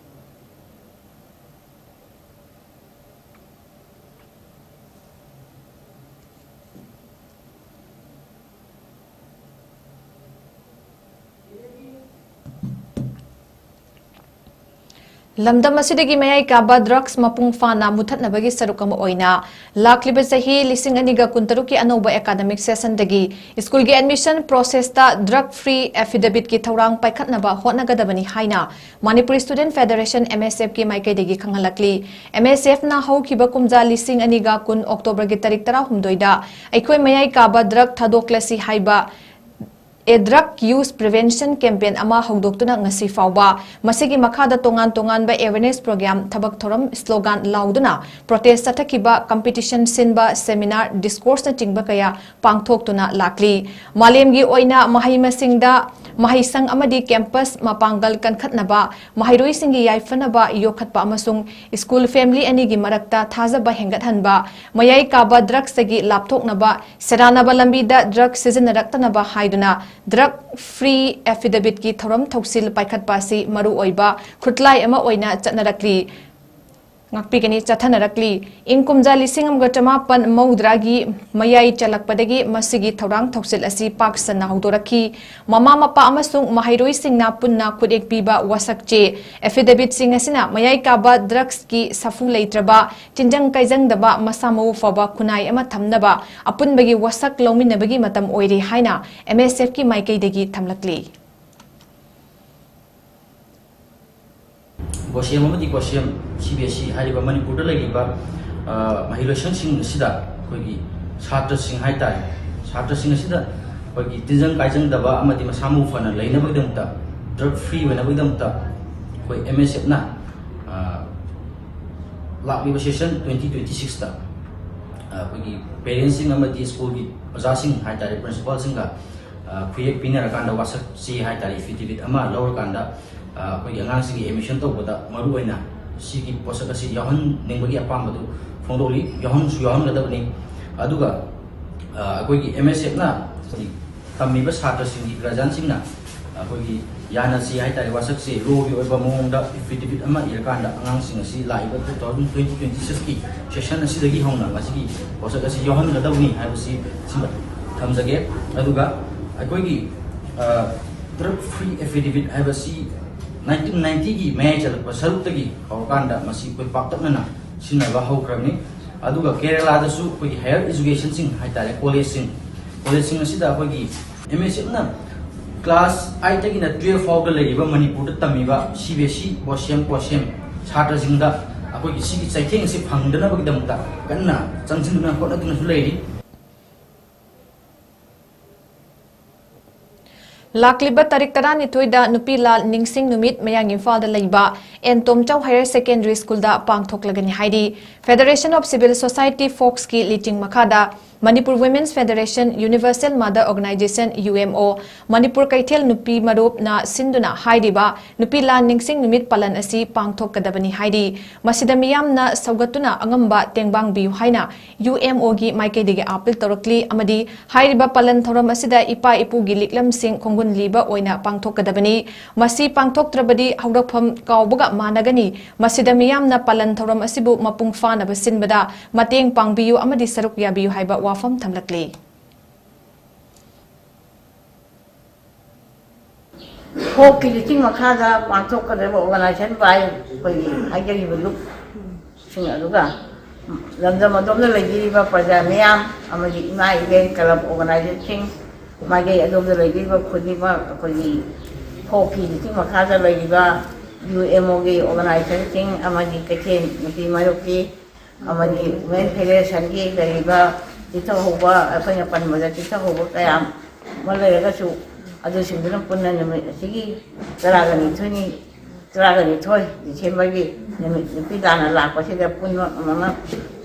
ꯂꯝꯗꯝ ꯑꯁꯤꯗꯒꯤ ꯃꯌꯥꯏ ꯀꯥꯕ drugs ꯃꯄꯨꯡ ꯐꯥꯅ ꯃꯨꯊꯠꯅꯕꯒꯤ ꯁꯔꯨꯛ ꯑꯃ ꯑꯣꯏꯅ ꯂꯥꯛꯂꯤꯕ ꯆꯍꯤ ꯂꯤꯁꯤꯡ ꯑꯅꯤꯒ ꯀꯨꯟꯇꯔꯨꯛꯀꯤ ꯑꯅꯧꯕ academic session ꯗꯒꯤ ꯁ꯭ꯀꯨꯜꯒꯤ admission process ꯇ drug free affidavit ꯀꯤ ꯊꯧꯔꯥꯡ ꯄꯥꯏꯈꯠꯅꯕ ꯍꯣꯠꯅꯒꯗꯕꯅꯤ ꯍꯥꯏꯅ Manipur Student Federation, M S F ꯀꯤ ꯃꯥꯏꯀꯩꯗꯒꯤ ꯈꯪꯍꯜꯂꯛꯂꯤ꯫ M S F ꯅ ꯍꯧꯈꯤꯕ ꯀꯨꯝꯖꯥ ꯂꯤꯁꯤꯡ ꯑꯅꯤꯒ ꯀꯨꯟ October ꯒꯤ ꯇꯥꯔꯤꯛ ꯇꯔꯥꯍꯨꯝꯗꯣꯏꯗ ꯑꯩꯈꯣꯏ ꯃꯌꯥꯏ ꯀꯥꯕ drug ꯊꯥꯗꯣꯛꯂꯁꯤ ꯍꯥꯏꯕ A Drug Use Prevention Campaign ꯑꯃ ꯍꯧꯗꯣꯛꯇꯨꯅ ꯉꯁꯤ ꯐꯥꯎꯕ ꯃꯁꯤꯒꯤ ꯃꯈꯥꯗ ꯇꯣꯉꯥꯟ ꯇꯣꯉꯥꯟꯕ awareness program, ꯊꯕꯛ ꯊꯧꯔꯝ, slogan ꯂꯥꯎꯗꯨꯅ protest ꯆꯠꯊꯈꯤꯕ, competition ꯁꯤꯟꯕ, seminar, discourse ꯅꯆꯤꯡꯕ ꯀꯌꯥ ꯄꯥꯡꯊꯣꯛꯇꯨꯅ ꯂꯥꯛꯂꯤ꯫ ꯃꯥꯂꯦꯝꯒꯤ ꯑꯣꯏꯅ ꯃꯍꯩ ꯃꯁꯤꯡꯗ ꯃꯍꯩꯁꯪ ꯑꯃꯗꯤ campus ꯃꯄꯥꯡꯒꯜ ꯀꯟꯈꯠꯅꯕ, ꯃꯍꯩꯔꯣꯏꯁꯤꯡꯒꯤ ꯌꯥꯏꯐꯅꯕ ꯌꯣꯛꯈꯠꯄ ꯑꯃꯁꯨꯡ school family ꯑꯅꯤꯒꯤ ꯃꯔꯛꯇ ꯊꯥꯖꯕ ꯍꯦꯟꯒꯠꯍꯟꯕ, ꯃꯌꯥꯏ ꯀꯥꯕ drugsꯇꯒꯤ ꯂꯥꯞꯊꯣꯛꯅꯕ, ꯁꯦꯔꯥꯟꯅꯕ ꯂꯝꯕꯤꯗ drug ꯁꯤꯖꯤꯟꯅꯔꯛꯇꯅꯕ ꯍꯥꯏꯗꯨꯅ drug free affidavitꯀꯤ ꯊꯧꯔꯝ ꯊꯧꯁꯤꯜ ꯄꯥꯏꯈꯠꯄ ꯑꯁꯤ ꯃꯔꯨꯑꯣꯏꯕ ꯈꯨꯠꯂꯥꯏ ꯑꯃ ꯑꯣꯏꯅ ꯆꯠꯅꯔꯛꯂꯤ꯫ ꯉꯥꯛꯄꯤꯒꯅꯤ, ꯆꯠꯊꯅꯔꯛꯂꯤ꯫ ꯏꯪ ꯀꯨꯝꯖꯥ ꯂꯤꯁꯤꯡ ꯑꯃꯒ ꯆꯃꯥꯄꯟ ꯃꯧꯗ꯭ꯔꯥꯒꯤ ꯃꯌꯥꯏ ꯆꯜꯂꯛꯄꯗꯒꯤ ꯃꯁꯤꯒꯤ ꯊꯧꯔꯥꯡ ꯊꯧꯁꯤꯜ ꯑꯁꯤ ꯄꯥꯛ ꯁꯟꯅ ꯍꯧꯗꯣꯔꯛꯈꯤ꯫ ꯃꯃꯥ ꯃꯄꯥ ꯑꯃꯁꯨꯡ ꯃꯍꯩꯔꯣꯏꯁꯤꯡꯅ ꯄꯨꯟꯅ ꯈꯨꯠꯌꯦꯛ ꯄꯤꯕ ꯋꯥꯁꯛ ꯆꯦ, affidavitꯁꯤꯡ ꯑꯁꯤꯅ ꯃꯌꯥꯏ ꯀꯥꯕ drugsꯀꯤ ꯁꯥꯐꯨ ꯂꯩꯇ꯭ꯔꯕ, ꯆꯤꯟꯖꯪ ꯀꯥꯏꯖꯪꯗꯕ, ꯃꯁꯥ ꯃꯎ ꯐꯕ ꯈꯨꯟꯅꯥꯏ ꯑꯃ ꯊꯝꯅꯕ ꯑꯄꯨꯟꯕꯒꯤ ꯋꯥꯁꯛ ꯂꯧꯃꯤꯟꯅꯕꯒꯤ ꯃꯇꯝ ꯑꯣꯏꯔꯦ ꯍꯥꯏꯅ M S Fꯀꯤ ꯃꯥꯏꯀꯩꯗꯒꯤ ꯊꯝꯂꯛꯂꯤ꯫ ꯕꯣꯁꯦꯝ ꯑꯃꯗꯤ ꯀꯣꯁꯦꯝ, C B S E ꯍꯥꯏꯔꯤꯕ ꯃꯅꯤꯄꯨꯔꯗ ꯂꯩꯔꯤꯕ, ꯑ, ꯃꯍꯩꯂꯣꯏꯁꯪꯁꯤꯡ ꯑꯁꯤꯗ ꯑꯩꯈꯣꯏꯒꯤ ꯁꯥꯇ꯭ꯔꯁꯤꯡ ꯍꯥꯏꯇꯥꯔꯦ, ꯁꯥꯇ꯭ꯔꯁꯤꯡ ꯑꯁꯤꯗ ꯑꯩꯈꯣꯏꯒꯤ ꯇꯤꯟꯖꯪ ꯀꯥꯏꯖꯪꯗꯕ ꯑꯃꯗꯤ ꯃꯁꯥ ꯃꯎ ꯐꯅ ꯂꯩꯅꯕꯒꯤꯗꯃꯛꯇ, drug free ꯑꯣꯏꯅꯕꯒꯤꯗꯃꯛꯇ ꯑꯩꯈꯣꯏ M S Fꯅ, ꯑ, ꯂꯥꯛꯂꯤꯕ session twenty twenty-sixꯇ, ꯑ, ꯑꯩꯈꯣꯏꯒꯤ parentsꯁꯤꯡ ꯑꯃꯗꯤ schoolꯒꯤ ꯑꯣꯖꯥꯁꯤꯡ ꯍꯥꯏꯇꯥꯔꯦ, principalꯁꯤꯡꯒ, ꯑ, ꯈꯨꯌꯦꯛ ꯄꯤꯅꯔꯀꯥꯟꯗ ꯋꯥꯁꯛ ꯆꯦ ꯍꯥꯏꯇꯥꯔꯦ, affidavit ꯑꯃ ꯂꯧꯔꯀꯥꯟꯗ, ꯑ, ꯑꯩꯈꯣꯏꯒꯤ ꯑꯉꯥꯡꯁꯤꯡꯒꯤ admission ꯇꯧꯕꯗ ꯃꯔꯨꯑꯣꯏꯅ ꯁꯤꯒꯤ ꯄꯣꯠꯁꯛ ꯑꯁꯤ ꯌꯥꯎꯍꯟꯅꯤꯡꯕꯒꯤ ꯑꯄꯥꯝꯕꯗꯨ ꯐꯣꯡꯗꯣꯛꯂꯤ꯫ ꯌꯥꯎꯍꯟꯁꯨ ꯌꯥꯎꯍꯟꯒꯗꯕꯅꯤ꯫ ꯑꯗꯨꯒ, ꯑ, ꯑꯩꯈꯣꯏꯒꯤ M S Fꯅ ꯇꯝꯃꯤꯕ ꯁꯥꯇ꯭ꯔꯁꯤꯡꯒꯤ guardianꯁꯤꯡꯅ ꯑꯩꯈꯣꯏꯒꯤ ꯌꯥꯅꯁꯤ ꯍꯥꯏꯇꯥꯔꯦ, ꯋꯥꯁꯛꯁꯦ lawꯒꯤ ꯑꯣꯏꯕ ꯃꯑꯣꯡꯗ affidavit ꯑꯃ ꯏꯔꯀꯥꯟꯗ ꯑꯉꯥꯡꯁꯤꯡ ꯑꯁꯤ ꯂꯥꯛꯏꯕ two thousand twenty twenty-sixꯀꯤ session ꯑꯁꯤꯗꯒꯤ ꯍꯧꯅ ꯃꯁꯤꯒꯤ ꯋꯥꯁꯛ ꯑꯁꯤ ꯌꯥꯎꯍꯟꯒꯗꯕꯅꯤ ꯍꯥꯏꯕꯁꯤ ꯁꯤꯃ ꯊꯝꯖꯒꯦ꯫ ꯑꯗꯨꯒ ꯑꯩꯈꯣꯏꯒꯤ, ꯑ, drug free affidavit ꯍꯥꯏꯕꯁꯤ nineteen ninetyꯒꯤ ꯃꯌꯥꯏ ꯆꯜꯂꯛꯄ ꯁꯔꯨꯛꯇꯒꯤ ꯍꯧꯔꯀꯥꯟꯗ ꯃꯁꯤ ꯑꯩꯈꯣꯏ ꯄꯥꯛꯇꯛꯅꯅ ꯁꯤꯖꯤꯟꯅꯕ ꯍꯧꯈ꯭ꯔꯕꯅꯤ꯫ ꯑꯗꯨꯒ ꯀꯦꯔꯦꯂꯥꯗꯁꯨ ꯑꯩꯈꯣꯏꯒꯤ higher educationꯁꯤꯡ ꯍꯥꯏꯇꯥꯔꯦ, collegeꯁꯤꯡ, collegeꯁꯤꯡ ꯑꯁꯤꯗ ꯑꯩꯈꯣꯏꯒꯤ M S Fꯅ class eightꯇꯒꯤꯅ twelve ꯐꯥꯎꯗ ꯂꯩꯔꯤꯕ ꯃꯅꯤꯄꯨꯔꯗ ꯇꯝꯃꯤꯕ C B S E, ꯕꯣꯁꯦꯝ, ꯀꯣꯁꯦꯝ ꯁꯥꯇ꯭ꯔꯁꯤꯡꯗ ꯑꯩꯈꯣꯏꯒꯤ ꯁꯤꯒꯤ ꯆꯩꯊꯦꯡ ꯑꯁꯤ ꯐꯪꯗꯅꯕꯒꯤꯗꯃꯛꯇ ꯀꯟꯅ ꯆꯪꯁꯤꯟꯗꯨꯅ ꯍꯣꯠꯅꯗꯨꯅꯁꯨ ꯂꯩꯔꯤ꯫ ꯂꯥꯛꯂꯤꯕ ꯇꯥꯔꯤꯛ ꯇꯔꯥꯅꯤꯊꯣꯏꯗ ꯅꯨꯄꯤ ꯂꯥꯜ ꯅꯤꯡꯁꯤꯡ ꯅꯨꯃꯤꯠ ꯃꯌꯥꯡ ꯏꯝꯐꯥꯜꯗ ꯂꯩꯕ ꯑꯦꯟ ꯇꯣꯝꯆꯧ Higher Secondary Schoolꯗ ꯄꯥꯡꯊꯣꯛꯂꯒꯅꯤ ꯍꯥꯏꯔꯤ꯫ Federation of Civil Society Folkꯁꯀꯤ ꯂꯤꯆꯤꯡ ꯃꯈꯥꯗ Manipur Women's Federation, Universal Mother Organization, U M O, Manipur ꯀꯩꯊꯦꯜ ꯅꯨꯄꯤ ꯃꯔꯨꯞꯅ ꯁꯤꯟꯗꯨꯅ ꯍꯥꯏꯔꯤꯕ ꯅꯨꯄꯤ ꯂꯥꯜ ꯅꯤꯡꯁꯤꯡ ꯅꯨꯃꯤꯠ ꯄꯥꯂꯟ ꯑꯁꯤ ꯄꯥꯡꯊꯣꯛꯀꯗꯕꯅꯤ ꯍꯥꯏꯔꯤ꯫ ꯃꯁꯤꯗ ꯃꯤꯌꯥꯝꯅ ꯁꯧꯒꯠꯇꯨꯅ ꯑꯉꯝꯕ ꯇꯦꯡꯕꯥꯡꯕꯤꯌꯨ ꯍꯥꯏꯅ U M Oꯒꯤ ꯃꯥꯏꯀꯩꯗꯒꯤ ꯑꯥꯄꯤꯜ ꯇꯧꯔꯛꯂꯤ ꯑꯃꯗꯤ ꯍꯥꯏꯔꯤꯕ ꯄꯥꯂꯟ ꯊꯧꯔꯝ ꯑꯁꯤꯗ ꯏꯄꯥ ꯏꯄꯨꯒꯤ ꯂꯤꯛꯂꯝꯁꯤꯡ ꯈꯣꯡꯒꯨꯟ ꯂꯤꯕ ꯑꯣꯏꯅ ꯄꯥꯡꯊꯣꯛꯀꯗꯕꯅꯤ꯫ ꯃꯁꯤ ꯄꯥꯡꯊꯣꯛꯇ꯭ꯔꯕꯗꯤ ꯍꯧꯔꯛꯐꯝ ꯀꯥꯎꯕꯒ ꯃꯥꯟꯅꯒꯅꯤ꯫ ꯃꯁꯤꯗ ꯃꯤꯌꯥꯝꯅ ꯄꯥꯂꯟ ꯊꯧꯔꯝ ꯑꯁꯤꯕꯨ ꯃꯄꯨꯡ ꯐꯥꯅꯕ ꯁꯤꯟꯕꯗ ꯃꯇꯦꯡ ꯄꯥꯡꯕꯤꯌꯨ ꯑꯃꯗꯤ ꯁꯔꯨꯛ ꯌꯥꯕꯤꯌꯨ ꯍꯥꯏꯕ ꯋꯥꯐꯝ ꯊꯝꯂꯛꯂꯤ꯫ ꯐꯣꯛꯀꯤ ꯂꯤꯁꯤꯡ ꯃꯈꯥꯗ ꯄꯥꯡꯊꯣꯛꯀꯗꯕ organization by ꯑꯩꯈꯣꯏꯒꯤ ꯍꯥꯏꯖꯔꯤꯕ ꯂꯨꯞꯁꯤꯡ ꯑꯗꯨꯒ ꯂꯝꯗꯝ ꯑꯗꯣꯝꯗ ꯂꯩꯕꯤꯔꯤꯕ ꯄ꯭ꯔꯖꯥ ꯃꯤꯌꯥꯝ ꯑꯃꯗꯤ ꯏꯃꯥ ꯏꯕꯦꯟ club organizationꯁꯤꯡ, ꯃꯥꯏꯀꯩ ꯑꯗꯣꯝꯗ ꯂꯩꯕꯤꯔꯤꯕ ꯈꯨꯗꯤꯡꯃꯛ ꯑꯩꯈꯣꯏꯒꯤ ꯐꯣꯛꯀꯤ ꯂꯤꯁꯤꯡ ꯃꯈꯥꯗ ꯂꯩꯔꯤꯕ U M Oꯒꯤ organizationꯁꯤꯡ ꯑꯃꯗꯤ ꯀꯩꯊꯦꯜ ꯅꯨꯄꯤ ꯃꯔꯨꯞꯀꯤ ꯑꯃꯗꯤ Women Federationꯒꯤ ꯂꯩꯔꯤꯕ ꯆꯤꯊꯍꯧꯕ, ꯑꯩꯈꯣꯏꯅ ꯄꯟꯕꯗ ꯆꯤꯊꯍꯧꯕ ꯀꯌꯥ ꯑꯃ ꯂꯩꯔꯒꯁꯨ, ꯑꯗꯨꯁꯤꯡꯗꯨꯅ ꯄꯨꯟꯅ ꯅꯨꯃꯤꯠ ꯑꯁꯤꯒꯤ ꯇꯔꯥꯒ ꯅꯤꯊꯣꯏꯅꯤ, ꯇꯔꯥꯒ ꯅꯤꯊꯣꯏ Decemberꯒꯤ ꯅꯨꯃꯤꯠ ꯅꯨꯄꯤ ꯂꯥꯟꯅ ꯂꯥꯛꯄꯁꯤꯗ ꯄꯨꯟꯕ ꯑꯃ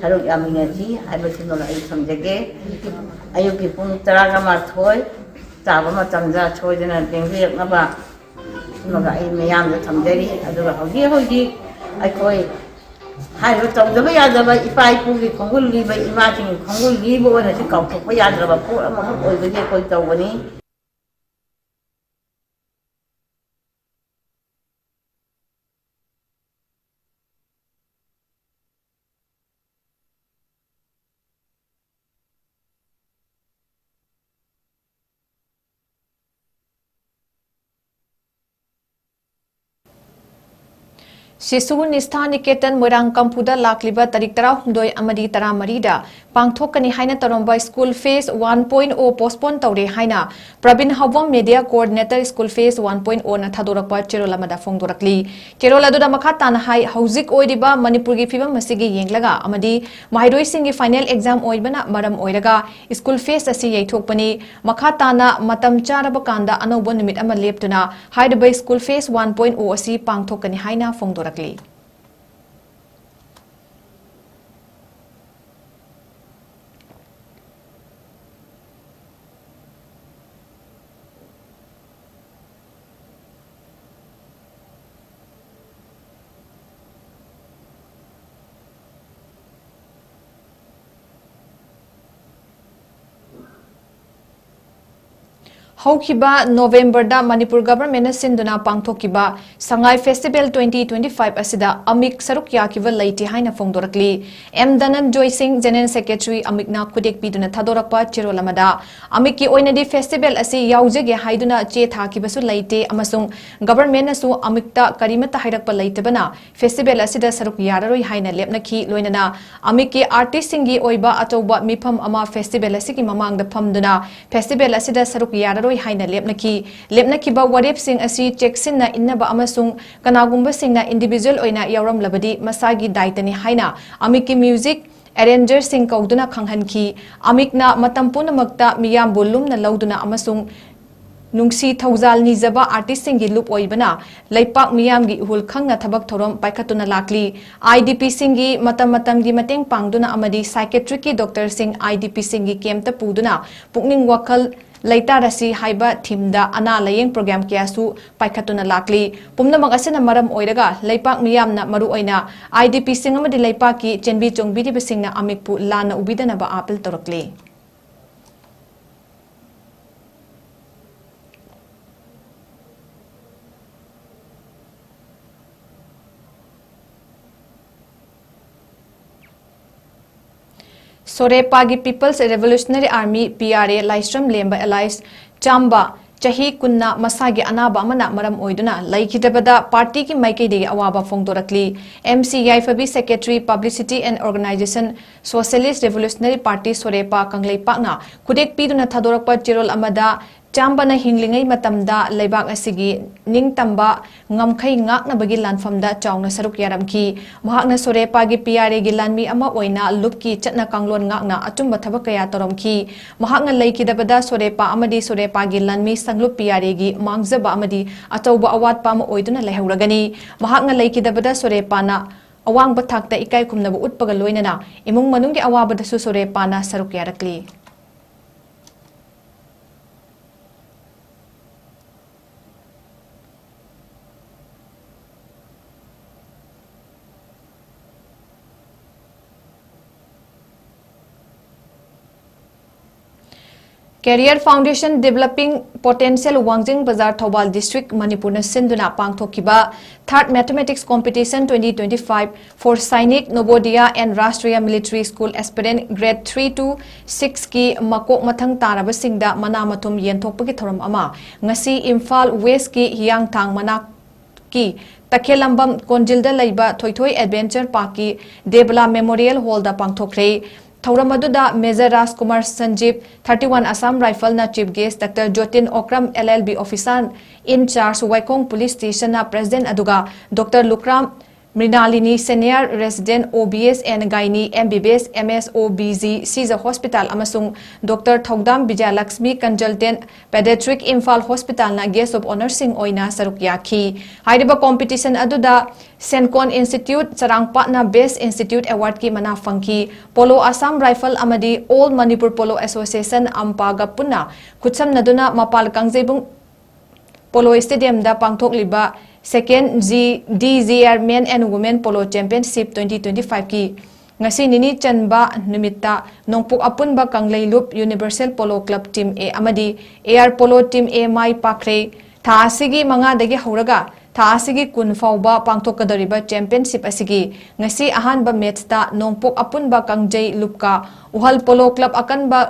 ꯁꯔꯨꯛ ꯌꯥꯃꯤꯟꯅꯁꯤ ꯍꯥꯏꯕꯁꯤꯃꯒ ꯑꯩ ꯊꯝꯖꯒꯦ꯫ ꯑꯌꯨꯛꯀꯤ ꯄꯨꯡ ꯇꯔꯥꯒ ꯃꯥꯊꯣꯏ ꯇꯥꯕ ꯃꯇꯝꯗ ꯁꯣꯏꯗꯅ ꯂꯦꯡꯕꯤꯔꯛꯅꯕ ꯁꯤꯃꯒ ꯑꯩ ꯃꯌꯥꯝꯗ ꯊꯝꯖꯔꯤ꯫ ꯑꯗꯨꯒ ꯍꯧꯖꯤꯛ ꯍꯧꯖꯤꯛ ꯑꯩꯈꯣꯏ ꯍꯥꯏꯔꯤꯕ ꯇꯧꯗꯕ ꯌꯥꯗꯕ ꯏꯄꯥ ꯏꯄꯨꯒꯤ ꯈꯣꯡꯒꯨꯜ ꯂꯤꯕ, ꯏꯃꯥꯁꯤꯡꯒꯤ ꯈꯣꯡꯒꯨꯜ ꯂꯤꯕ ꯑꯣꯏꯅꯁꯨ ꯀꯥꯎꯊꯣꯛꯄ ꯌꯥꯗ꯭ꯔꯕ ꯄꯣꯠ ꯑꯃꯈꯛ ꯑꯣꯏꯕꯒꯤ ꯑꯩꯈꯣꯏ ꯇꯧꯕꯅꯤ꯫ ꯁꯤꯁꯨ ꯅꯤꯁꯊꯥ ꯅꯤꯀꯦꯇꯟ ꯃꯣꯏꯔꯥꯡ ꯀꯝꯐꯨꯗ ꯂꯥꯛꯂꯤꯕ ꯇꯥꯔꯤꯛ ꯇꯔꯥꯍꯨꯝꯗꯣꯏ ꯑꯃꯗꯤ ꯇꯔꯥꯃꯔꯤꯗ ꯄꯥꯡꯊꯣꯛꯀꯅꯤ ꯍꯥꯏꯅ ꯇꯧꯔꯝꯕ school fest one point O postpone ꯇꯧꯔꯦ ꯍꯥꯏꯅ ꯄ꯭ꯔꯕꯤꯟ ꯍꯧꯕꯝ, media coordinator, school fest one point ꯑꯣꯅ ꯊꯥꯗꯣꯔꯛꯄ ꯆꯦꯔꯣꯜ ꯑꯃꯗ ꯐꯣꯡꯗꯣꯔꯛꯂꯤ꯫ ꯆꯦꯔꯣꯜ ꯑꯗꯨꯗ ꯃꯈꯥ ꯇꯥꯅ ꯍꯥꯏ, ꯍꯧꯖꯤꯛ ꯑꯣꯏꯔꯤꯕ ꯃꯅꯤꯄꯨꯔꯒꯤ ꯐꯤꯕꯝ ꯑꯁꯤꯒꯤ ꯌꯦꯡꯂꯒ ꯑꯃꯗꯤ ꯃꯍꯩꯔꯣꯏꯁꯤꯡꯒꯤ ꯐꯥꯏꯅꯦꯜ ꯑꯦꯛꯖꯥꯝ ꯑꯣꯏꯕꯅ ꯃꯔꯝ ꯑꯣꯏꯔꯒ ꯁ꯭ꯀꯨꯜ ꯐꯦꯁ ꯑꯁꯤ ꯌꯩꯊꯣꯛꯄꯅꯤ꯫ ꯃꯈꯥ ꯇꯥꯅ ꯃꯇꯝ ꯆꯥꯔꯕ ꯀꯥꯟꯗ ꯑꯅꯧꯕ ꯅꯨꯃꯤꯠ ꯑꯃ ꯂꯦꯞꯇꯨꯅ ꯍꯥꯏꯔꯤꯕ ꯁ꯭ꯀꯨꯜ ꯐꯦꯁ ꯋꯥꯟ ꯄꯣꯏꯟ ꯑꯣ ꯑꯁꯤ ꯄꯥꯡꯊꯣꯛꯀꯅꯤ ꯍꯥꯏꯅ ꯐꯣꯡꯗꯣꯔꯛꯂꯤ꯫ ꯍꯧꯈꯤꯕ ꯅꯣꯚꯦꯝꯕꯔꯗ ꯃꯅꯤꯄꯨꯔ ꯒꯚꯔꯟꯃꯦꯟꯠꯅ ꯁꯤꯟꯗꯨꯅ ꯄꯥꯡꯊꯣꯛꯈꯤꯕ ꯁꯉꯥꯏ ꯐꯦꯁꯇꯤꯚꯦꯜ ꯇ꯭ꯋꯦꯟꯇꯤ ꯇ꯭ꯋꯦꯟꯇꯤ ꯐꯥꯏꯚ ꯑꯁꯤꯗ ꯑꯃꯤꯛ ꯁꯔꯨꯛ ꯌꯥꯈꯤꯕ ꯂꯩꯇꯦ ꯍꯥꯏꯅ ꯐꯣꯡꯗꯣꯔꯛꯂꯤ꯫ ꯑꯦꯝ ꯗꯅꯟꯖꯣꯏ ꯁꯤꯡ, ꯖꯦꯅꯔꯦꯜ ꯁꯦꯀ꯭ꯔꯦꯇꯔꯤ, ꯑꯃꯤꯛꯅ ꯈꯨꯗꯦꯛ ꯄꯤꯗꯨꯅ ꯊꯥꯗꯣꯔꯛꯄ ꯆꯦꯔꯣꯜ ꯑꯃꯗ, ꯑꯃꯤꯛꯀꯤ ꯑꯣꯏꯅꯗꯤ ꯐꯦꯁꯇꯤꯚꯦꯜ ꯑꯁꯤ ꯌꯥꯎꯖꯒꯦ ꯍꯥꯏꯗꯨꯅ ꯆꯦ ꯊꯥꯈꯤꯕꯁꯨ ꯂꯩꯇꯦ ꯑꯃꯁꯨꯡ ꯒꯚꯔꯟꯃꯦꯟꯠꯅꯁꯨ ꯑꯃꯤꯛꯇ ꯀꯔꯤꯃꯠꯇ ꯍꯥꯏꯔꯛꯄ ꯂꯩꯇꯕꯅ ꯐꯦꯁꯇꯤꯚꯦꯜ ꯑꯁꯤꯗ ꯁꯔꯨꯛ ꯌꯥꯔꯔꯣꯏ ꯍꯥꯏꯅ ꯂꯦꯞꯅꯈꯤ꯫ ꯂꯣꯏꯅꯅ ꯑꯃꯤꯛꯀꯤ ꯑꯥꯔꯇꯤꯁꯁꯤꯡꯒꯤ ꯑꯣꯏꯕ ꯑꯆꯧꯕ ꯃꯤꯐꯝ ꯑꯃ ꯐꯦꯁꯇꯤꯚꯦꯜ ꯑꯁꯤꯒꯤ ꯃꯃꯥꯡꯗ ꯐꯝꯗꯨꯅ ꯐꯦꯁꯇꯤꯚꯦꯜ ꯑꯁꯤꯗ ꯁꯔꯨꯛ ꯌꯥꯔꯔꯣꯏ ꯍꯥꯏꯅ ꯂꯦꯞꯅꯈꯤ꯫ ꯂꯦꯞꯅꯈꯤꯕ ꯋꯥꯔꯦꯞꯁꯤꯡ ꯑꯁꯤ ꯆꯦꯛꯁꯤꯟꯅ ꯏꯟꯅꯕ ꯑꯃꯁꯨꯡ ꯀꯅꯥꯒꯨꯝꯕꯁꯤꯡꯅ ꯏꯟꯗꯤꯚꯤꯖꯨꯋꯦꯜ ꯑꯣꯏꯅ ꯌꯥꯎꯔꯝꯂꯕꯗꯤ ꯃꯁꯥꯒꯤ ꯗꯥꯏꯇꯅꯤ ꯍꯥꯏꯅ ꯑꯃꯤꯛꯀꯤ ꯃ꯭ꯌꯨꯖꯤꯛ ꯑꯦꯔꯦꯟꯖꯔꯁꯤꯡ ꯀꯧꯗꯨꯅ ꯈꯪꯍꯟꯈꯤ꯫ ꯑꯃꯤꯛꯅ ꯃꯇꯝ ꯄꯨꯝꯅꯃꯛꯇ ꯃꯤꯌꯥꯝꯕꯨ ꯂꯨꯝꯅ ꯂꯧꯗꯨꯅ ꯑꯃꯁꯨꯡ ꯅꯨꯡꯁꯤ ꯊꯧꯖꯥꯜ ꯅꯤꯖꯕ ꯑꯥꯔꯇꯤꯁꯁꯤꯡꯒꯤ ꯂꯨꯞ ꯑꯣꯏꯕꯅ ꯂꯩꯄꯥꯛ ꯃꯤꯌꯥꯝꯒꯤ ꯏꯍꯨꯜ ꯈꯪꯅ ꯊꯕꯛ ꯊꯧꯔꯝ ꯄꯥꯏꯈꯠꯇꯨꯅ ꯂꯥꯛꯂꯤ꯫ ꯑꯥꯏ ꯗꯤ ꯄꯤꯁꯤꯡꯒꯤ ꯃꯇꯝ ꯃꯇꯝꯒꯤ ꯃꯇꯦꯡ ꯄꯥꯡꯗꯨꯅ ꯑꯃꯗꯤ ꯁꯥꯏꯀꯦꯇ꯭ꯔꯤꯛꯀꯤ ꯗꯣꯛꯇꯔꯁꯤꯡ ꯑꯥꯏ ꯗꯤ ꯄꯤꯁꯤꯡꯒꯤ ꯀꯦꯝꯞꯇ ꯄꯨꯗꯨꯅ ꯄꯨꯛꯅꯤꯡ ꯋꯥꯈꯜ ꯂꯩꯇꯥꯔꯁꯤ ꯍꯥꯏꯕ ꯊꯤꯝꯗ ꯑꯅꯥ ꯂꯥꯌꯦꯡ ꯄ꯭ꯔꯣꯒ꯭ꯔꯥꯝ ꯀꯌꯥꯁꯨ ꯄꯥꯏꯈꯠꯇꯨꯅ ꯂꯥꯛꯂꯤ꯫ ꯄꯨꯝꯅꯃꯛ ꯑꯁꯤꯅ ꯃꯔꯝ ꯑꯣꯏꯔꯒ ꯂꯩꯄꯥꯛ ꯃꯤꯌꯥꯝꯅ, ꯃꯔꯨꯑꯣꯏꯅ ꯑꯥꯏ ꯗꯤ ꯄꯤꯁꯤꯡ ꯑꯃꯗꯤ ꯂꯩꯄꯥꯛꯀꯤ ꯆꯦꯟꯕꯤ ꯆꯣꯡꯕꯤꯔꯤꯕꯁꯤꯡꯅ ꯑꯃꯤꯛꯄꯨ ꯂꯥꯟꯅ ꯎꯕꯤꯗꯅꯕ ꯑꯥꯄꯤꯜ ꯇꯧꯔꯛꯂꯤ꯫ ꯁꯣꯔꯦꯄꯥꯒꯤ People's Revolutionary Army, P R A, Laishram Lemba alias ꯆꯥꯝꯕ ꯆꯍꯤ ꯀꯨꯟꯅ ꯃꯁꯥꯒꯤ ꯑꯅꯥꯕ ꯑꯃꯅ ꯃꯔꯝ ꯑꯣꯏꯗꯨꯅ ꯂꯩꯈꯤꯗꯕꯗ ꯄꯥꯔꯇꯤꯒꯤ ꯃꯥꯏꯀꯩꯗꯒꯤ ꯑꯋꯥꯕ ꯐꯣꯡꯗꯣꯔꯛꯂꯤ꯫ M C Yaiphabi, Secretary, Publicity and Organization, Socialist Revolutionary Party, ꯁꯣꯔꯦꯄꯥ ꯀꯪꯂꯩꯄꯥꯛꯅ ꯈꯨꯗꯦꯛ ꯄꯤꯗꯨꯅ ꯊꯥꯗꯣꯔꯛꯄ ꯆꯦꯔꯣꯜ ꯑꯃꯗ, ꯆꯥꯝꯕꯅ ꯍꯤꯡꯂꯤꯉꯩ ꯃꯇꯝꯗ ꯂꯩꯕꯥꯛ ꯑꯁꯤꯒꯤ ꯅꯤꯡꯇꯝꯕ ꯉꯝꯈꯩ ꯉꯥꯛꯅꯕꯒꯤ ꯂꯥꯟꯐꯝꯗ ꯆꯥꯎꯅ ꯁꯔꯨꯛ ꯌꯥꯔꯝꯈꯤ꯫ ꯃꯍꯥꯛꯅ ꯁꯣꯔꯦꯄꯥꯒꯤ ꯄꯤ ꯑꯥꯔ ꯑꯦꯒꯤ ꯂꯥꯟꯃꯤ ꯑꯃ ꯑꯣꯏꯅ ꯂꯨꯞꯀꯤ ꯆꯠꯅ ꯀꯥꯡꯂꯣꯟ ꯉꯥꯛꯅ ꯑꯆꯨꯝꯕ ꯊꯕꯛ ꯀꯌꯥ ꯇꯧꯔꯝꯈꯤ꯫ ꯃꯍꯥꯛꯅ ꯂꯩꯈꯤꯗꯕꯗ ꯁꯣꯔꯦꯄꯥ ꯑꯃꯗꯤ ꯁꯣꯔꯦꯄꯥꯒꯤ ꯂꯥꯟꯃꯤ ꯁꯪꯂꯨꯞ ꯄꯤ ꯑꯥꯔ ꯑꯦꯒꯤ ꯃꯥꯡꯖꯕ ꯑꯃꯗꯤ ꯑꯆꯧꯕ ꯑꯋꯥꯠꯄ ꯑꯃ ꯑꯣꯏꯗꯨꯅ ꯂꯩꯍꯧꯔꯒꯅꯤ꯫ ꯃꯍꯥꯛꯅ ꯂꯩꯈꯤꯗꯕꯗ ꯁꯣꯔꯦꯄꯥꯅ ꯑꯋꯥꯡꯕ ꯊꯥꯛꯇ ꯏꯀꯥꯏ ꯈꯨꯝꯅꯕ ꯎꯠꯄꯒ ꯂꯣꯏꯅꯅ ꯏꯃꯨꯡ ꯃꯅꯨꯡꯒꯤ ꯑꯋꯥꯕꯗꯁꯨ ꯁꯣꯔꯦꯄꯥꯅ ꯁꯔꯨꯛ ꯌꯥꯔꯛꯂꯤ꯫ Career Foundation Developing Potential, ꯋꯥꯡꯖꯤꯡ ꯕꯖꯥꯔ, ꯊꯧꯕꯥꯜ District, ꯃꯅꯤꯄꯨꯔꯅ ꯁꯤꯟꯗꯨꯅ ꯄꯥꯡꯊꯣꯛꯈꯤꯕ Third Mathematics Competition twenty twenty-five for Sainik, Navodaya and Rashtriya Military School Aspirant Grade three to six ꯀꯤ ꯃꯀꯣꯛ ꯃꯊꯪ ꯇꯥꯔꯕꯁꯤꯡꯗ ꯃꯅꯥ ꯃꯊꯨꯝ ꯌꯦꯟꯊꯣꯛꯄꯒꯤ ꯊꯧꯔꯝ ꯑꯃ ꯉꯁꯤ ꯏꯝꯐꯥꯜ West ꯀꯤ ꯍꯤꯌꯥꯡꯊꯥꯡ ꯃꯅꯥꯛ ꯀꯤ ꯇꯈꯦꯜꯂꯝꯕꯝ ꯀꯣꯟꯖꯤꯜꯗ ꯂꯩꯕ ꯊꯣꯏꯊꯣꯏ Adventure Park ꯀꯤ ꯗꯦꯕꯂꯥ Memorial Hall ꯗ ꯄꯥꯡꯊꯣꯛꯈ꯭ꯔꯦ꯫ ꯊꯧꯔꯝ ꯑꯗꯨꯗ Major ꯔꯥꯖꯀꯨꯃꯥꯔ ꯁꯟꯖꯤꯞ, thirty one Assam Rifle ꯅ Chief Guest, Doctor ꯖꯣꯇꯤꯟ Okram, L L B Officer in Charge, ꯋꯥꯏꯈꯣꯡ Police Station ꯅ President, ꯑꯗꯨꯒ Doctor Lukram ꯃ꯭ꯔꯤꯅꯥꯂꯤꯅꯤ, Senior Resident O B S and Gynae, M B B S, M S O B G, Sija Hospital, ꯑꯃꯁꯨꯡ Doctor ꯊꯧꯗꯥꯝ ꯕꯤꯖꯌꯂꯛꯁꯃꯤ, Consultant Pediatric, ꯏꯝꯐꯥꯜ Hospital ꯅ Guest of Honour ꯁꯤꯡ ꯑꯣꯏꯅ ꯁꯔꯨꯛ ꯌꯥꯈꯤ꯫ ꯍꯥꯏꯔꯤꯕ competition ꯑꯗꯨꯗ Senkon Institute, ꯆꯔꯥꯡꯄꯥꯠꯅ Best Institute Award ꯀꯤ ꯃꯅꯥ ꯐꯪꯈꯤ꯫ Polo Assam Rifle ꯑꯃꯗꯤ All Manipur Polo Association, ꯑꯝꯄꯥꯒ ꯄꯨꯟꯅ ꯈꯨꯠꯁꯝꯅꯗꯨꯅ ꯃꯄꯥꯜ ꯀꯥꯡꯖꯩꯕꯨꯡ Polo Stadium the ꯄꯥꯡꯊꯣꯛꯂꯤꯕ Second G D G R Men and Women Polo Championship twenty twenty-five ꯀꯤ ꯉꯁꯤ ꯅꯤꯅꯤ ꯆꯟꯕ ꯅꯨꯃꯤꯠꯇ ꯅꯣꯡꯄꯣꯛ ꯑꯄꯨꯟꯕ ꯀꯪꯂꯩꯂꯨꯞ Universal Polo Club Team A ꯑꯃꯗꯤ Air Polo Team A ꯃꯥꯏ ꯄꯥꯛꯈ꯭ꯔꯦ꯫ ꯊꯥ ꯑꯁꯤꯒꯤ ꯃꯉꯥꯗꯒꯤ ꯍꯧꯔꯒ ꯊꯥ ꯑꯁꯤꯒꯤ ꯀꯨꯟ ꯐꯥꯎꯕ ꯄꯥꯡꯊꯣꯛꯀꯗꯧꯔꯤꯕ championship ꯑꯁꯤꯒꯤ ꯉꯁꯤ ꯑꯍꯥꯟꯕ match ꯇ ꯅꯣꯡꯄꯣꯛ ꯑꯄꯨꯟꯕ ꯀꯪꯖꯩ ꯂꯨꯞꯀ ꯎꯍꯜ Polo Club ꯑꯀꯟꯕ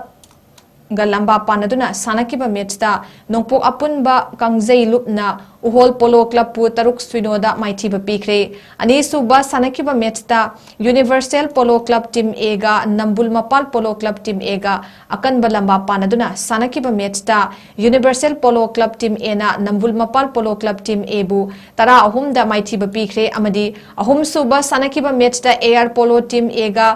ꯒ ꯂꯝꯕꯥ ꯄꯥꯟꯅꯗꯨꯅ ꯁꯥꯟꯅꯈꯤꯕ ꯃꯦꯠꯁꯇ ꯅꯣꯡꯄꯣꯛ ꯑꯄꯨꯟꯕ ꯀꯥꯡꯖꯩ ꯂꯨꯞꯅ ꯎꯍꯣꯜ ꯄꯣꯂꯣ ꯀ꯭ꯂꯕꯄꯨ ꯇꯔꯨꯛ ꯁꯨꯏꯅꯣꯗ ꯃꯥꯏꯊꯤꯕ ꯄꯤꯈ꯭ꯔꯦ꯫ ꯑꯅꯤꯁꯨꯕ ꯁꯥꯟꯅꯈꯤꯕ ꯃꯦꯠꯁꯇ ꯌꯨꯅꯤꯚꯔꯁꯦꯜ ꯄꯣꯂꯣ ꯀ꯭ꯂꯕ ꯇꯤꯝ ꯑꯦꯒ ꯅꯝꯕꯨꯜ ꯃꯄꯥꯜ ꯄꯣꯂꯣ ꯀ꯭ꯂꯕ ꯇꯤꯝ ꯑꯦꯒ ꯑꯀꯟꯕ ꯂꯝꯕꯥ ꯄꯥꯟꯅꯗꯨꯅ ꯁꯥꯟꯅꯈꯤꯕ ꯃꯦꯠꯁꯇ ꯌꯨꯅꯤꯚꯔꯁꯦꯜ ꯄꯣꯂꯣ ꯀ꯭ꯂꯕ ꯇꯤꯝ ꯑꯦꯅ ꯅꯝꯕꯨꯜ ꯃꯄꯥꯜ ꯄꯣꯂꯣ ꯀ꯭ꯂꯕ ꯇꯤꯝ ꯑꯦꯕꯨ ꯇꯔꯥ ꯑꯍꯨꯝꯗ ꯃꯥꯏꯊꯤꯕ ꯄꯤꯈ꯭ꯔꯦ ꯑꯃꯗꯤ ꯑꯍꯨꯝꯁꯨꯕ ꯁꯥꯟꯅꯈꯤꯕ ꯃꯦꯠꯁꯇ ꯑꯦ ꯑꯥꯔ ꯄꯣꯂꯣ ꯇꯤꯝ ꯑꯦꯒ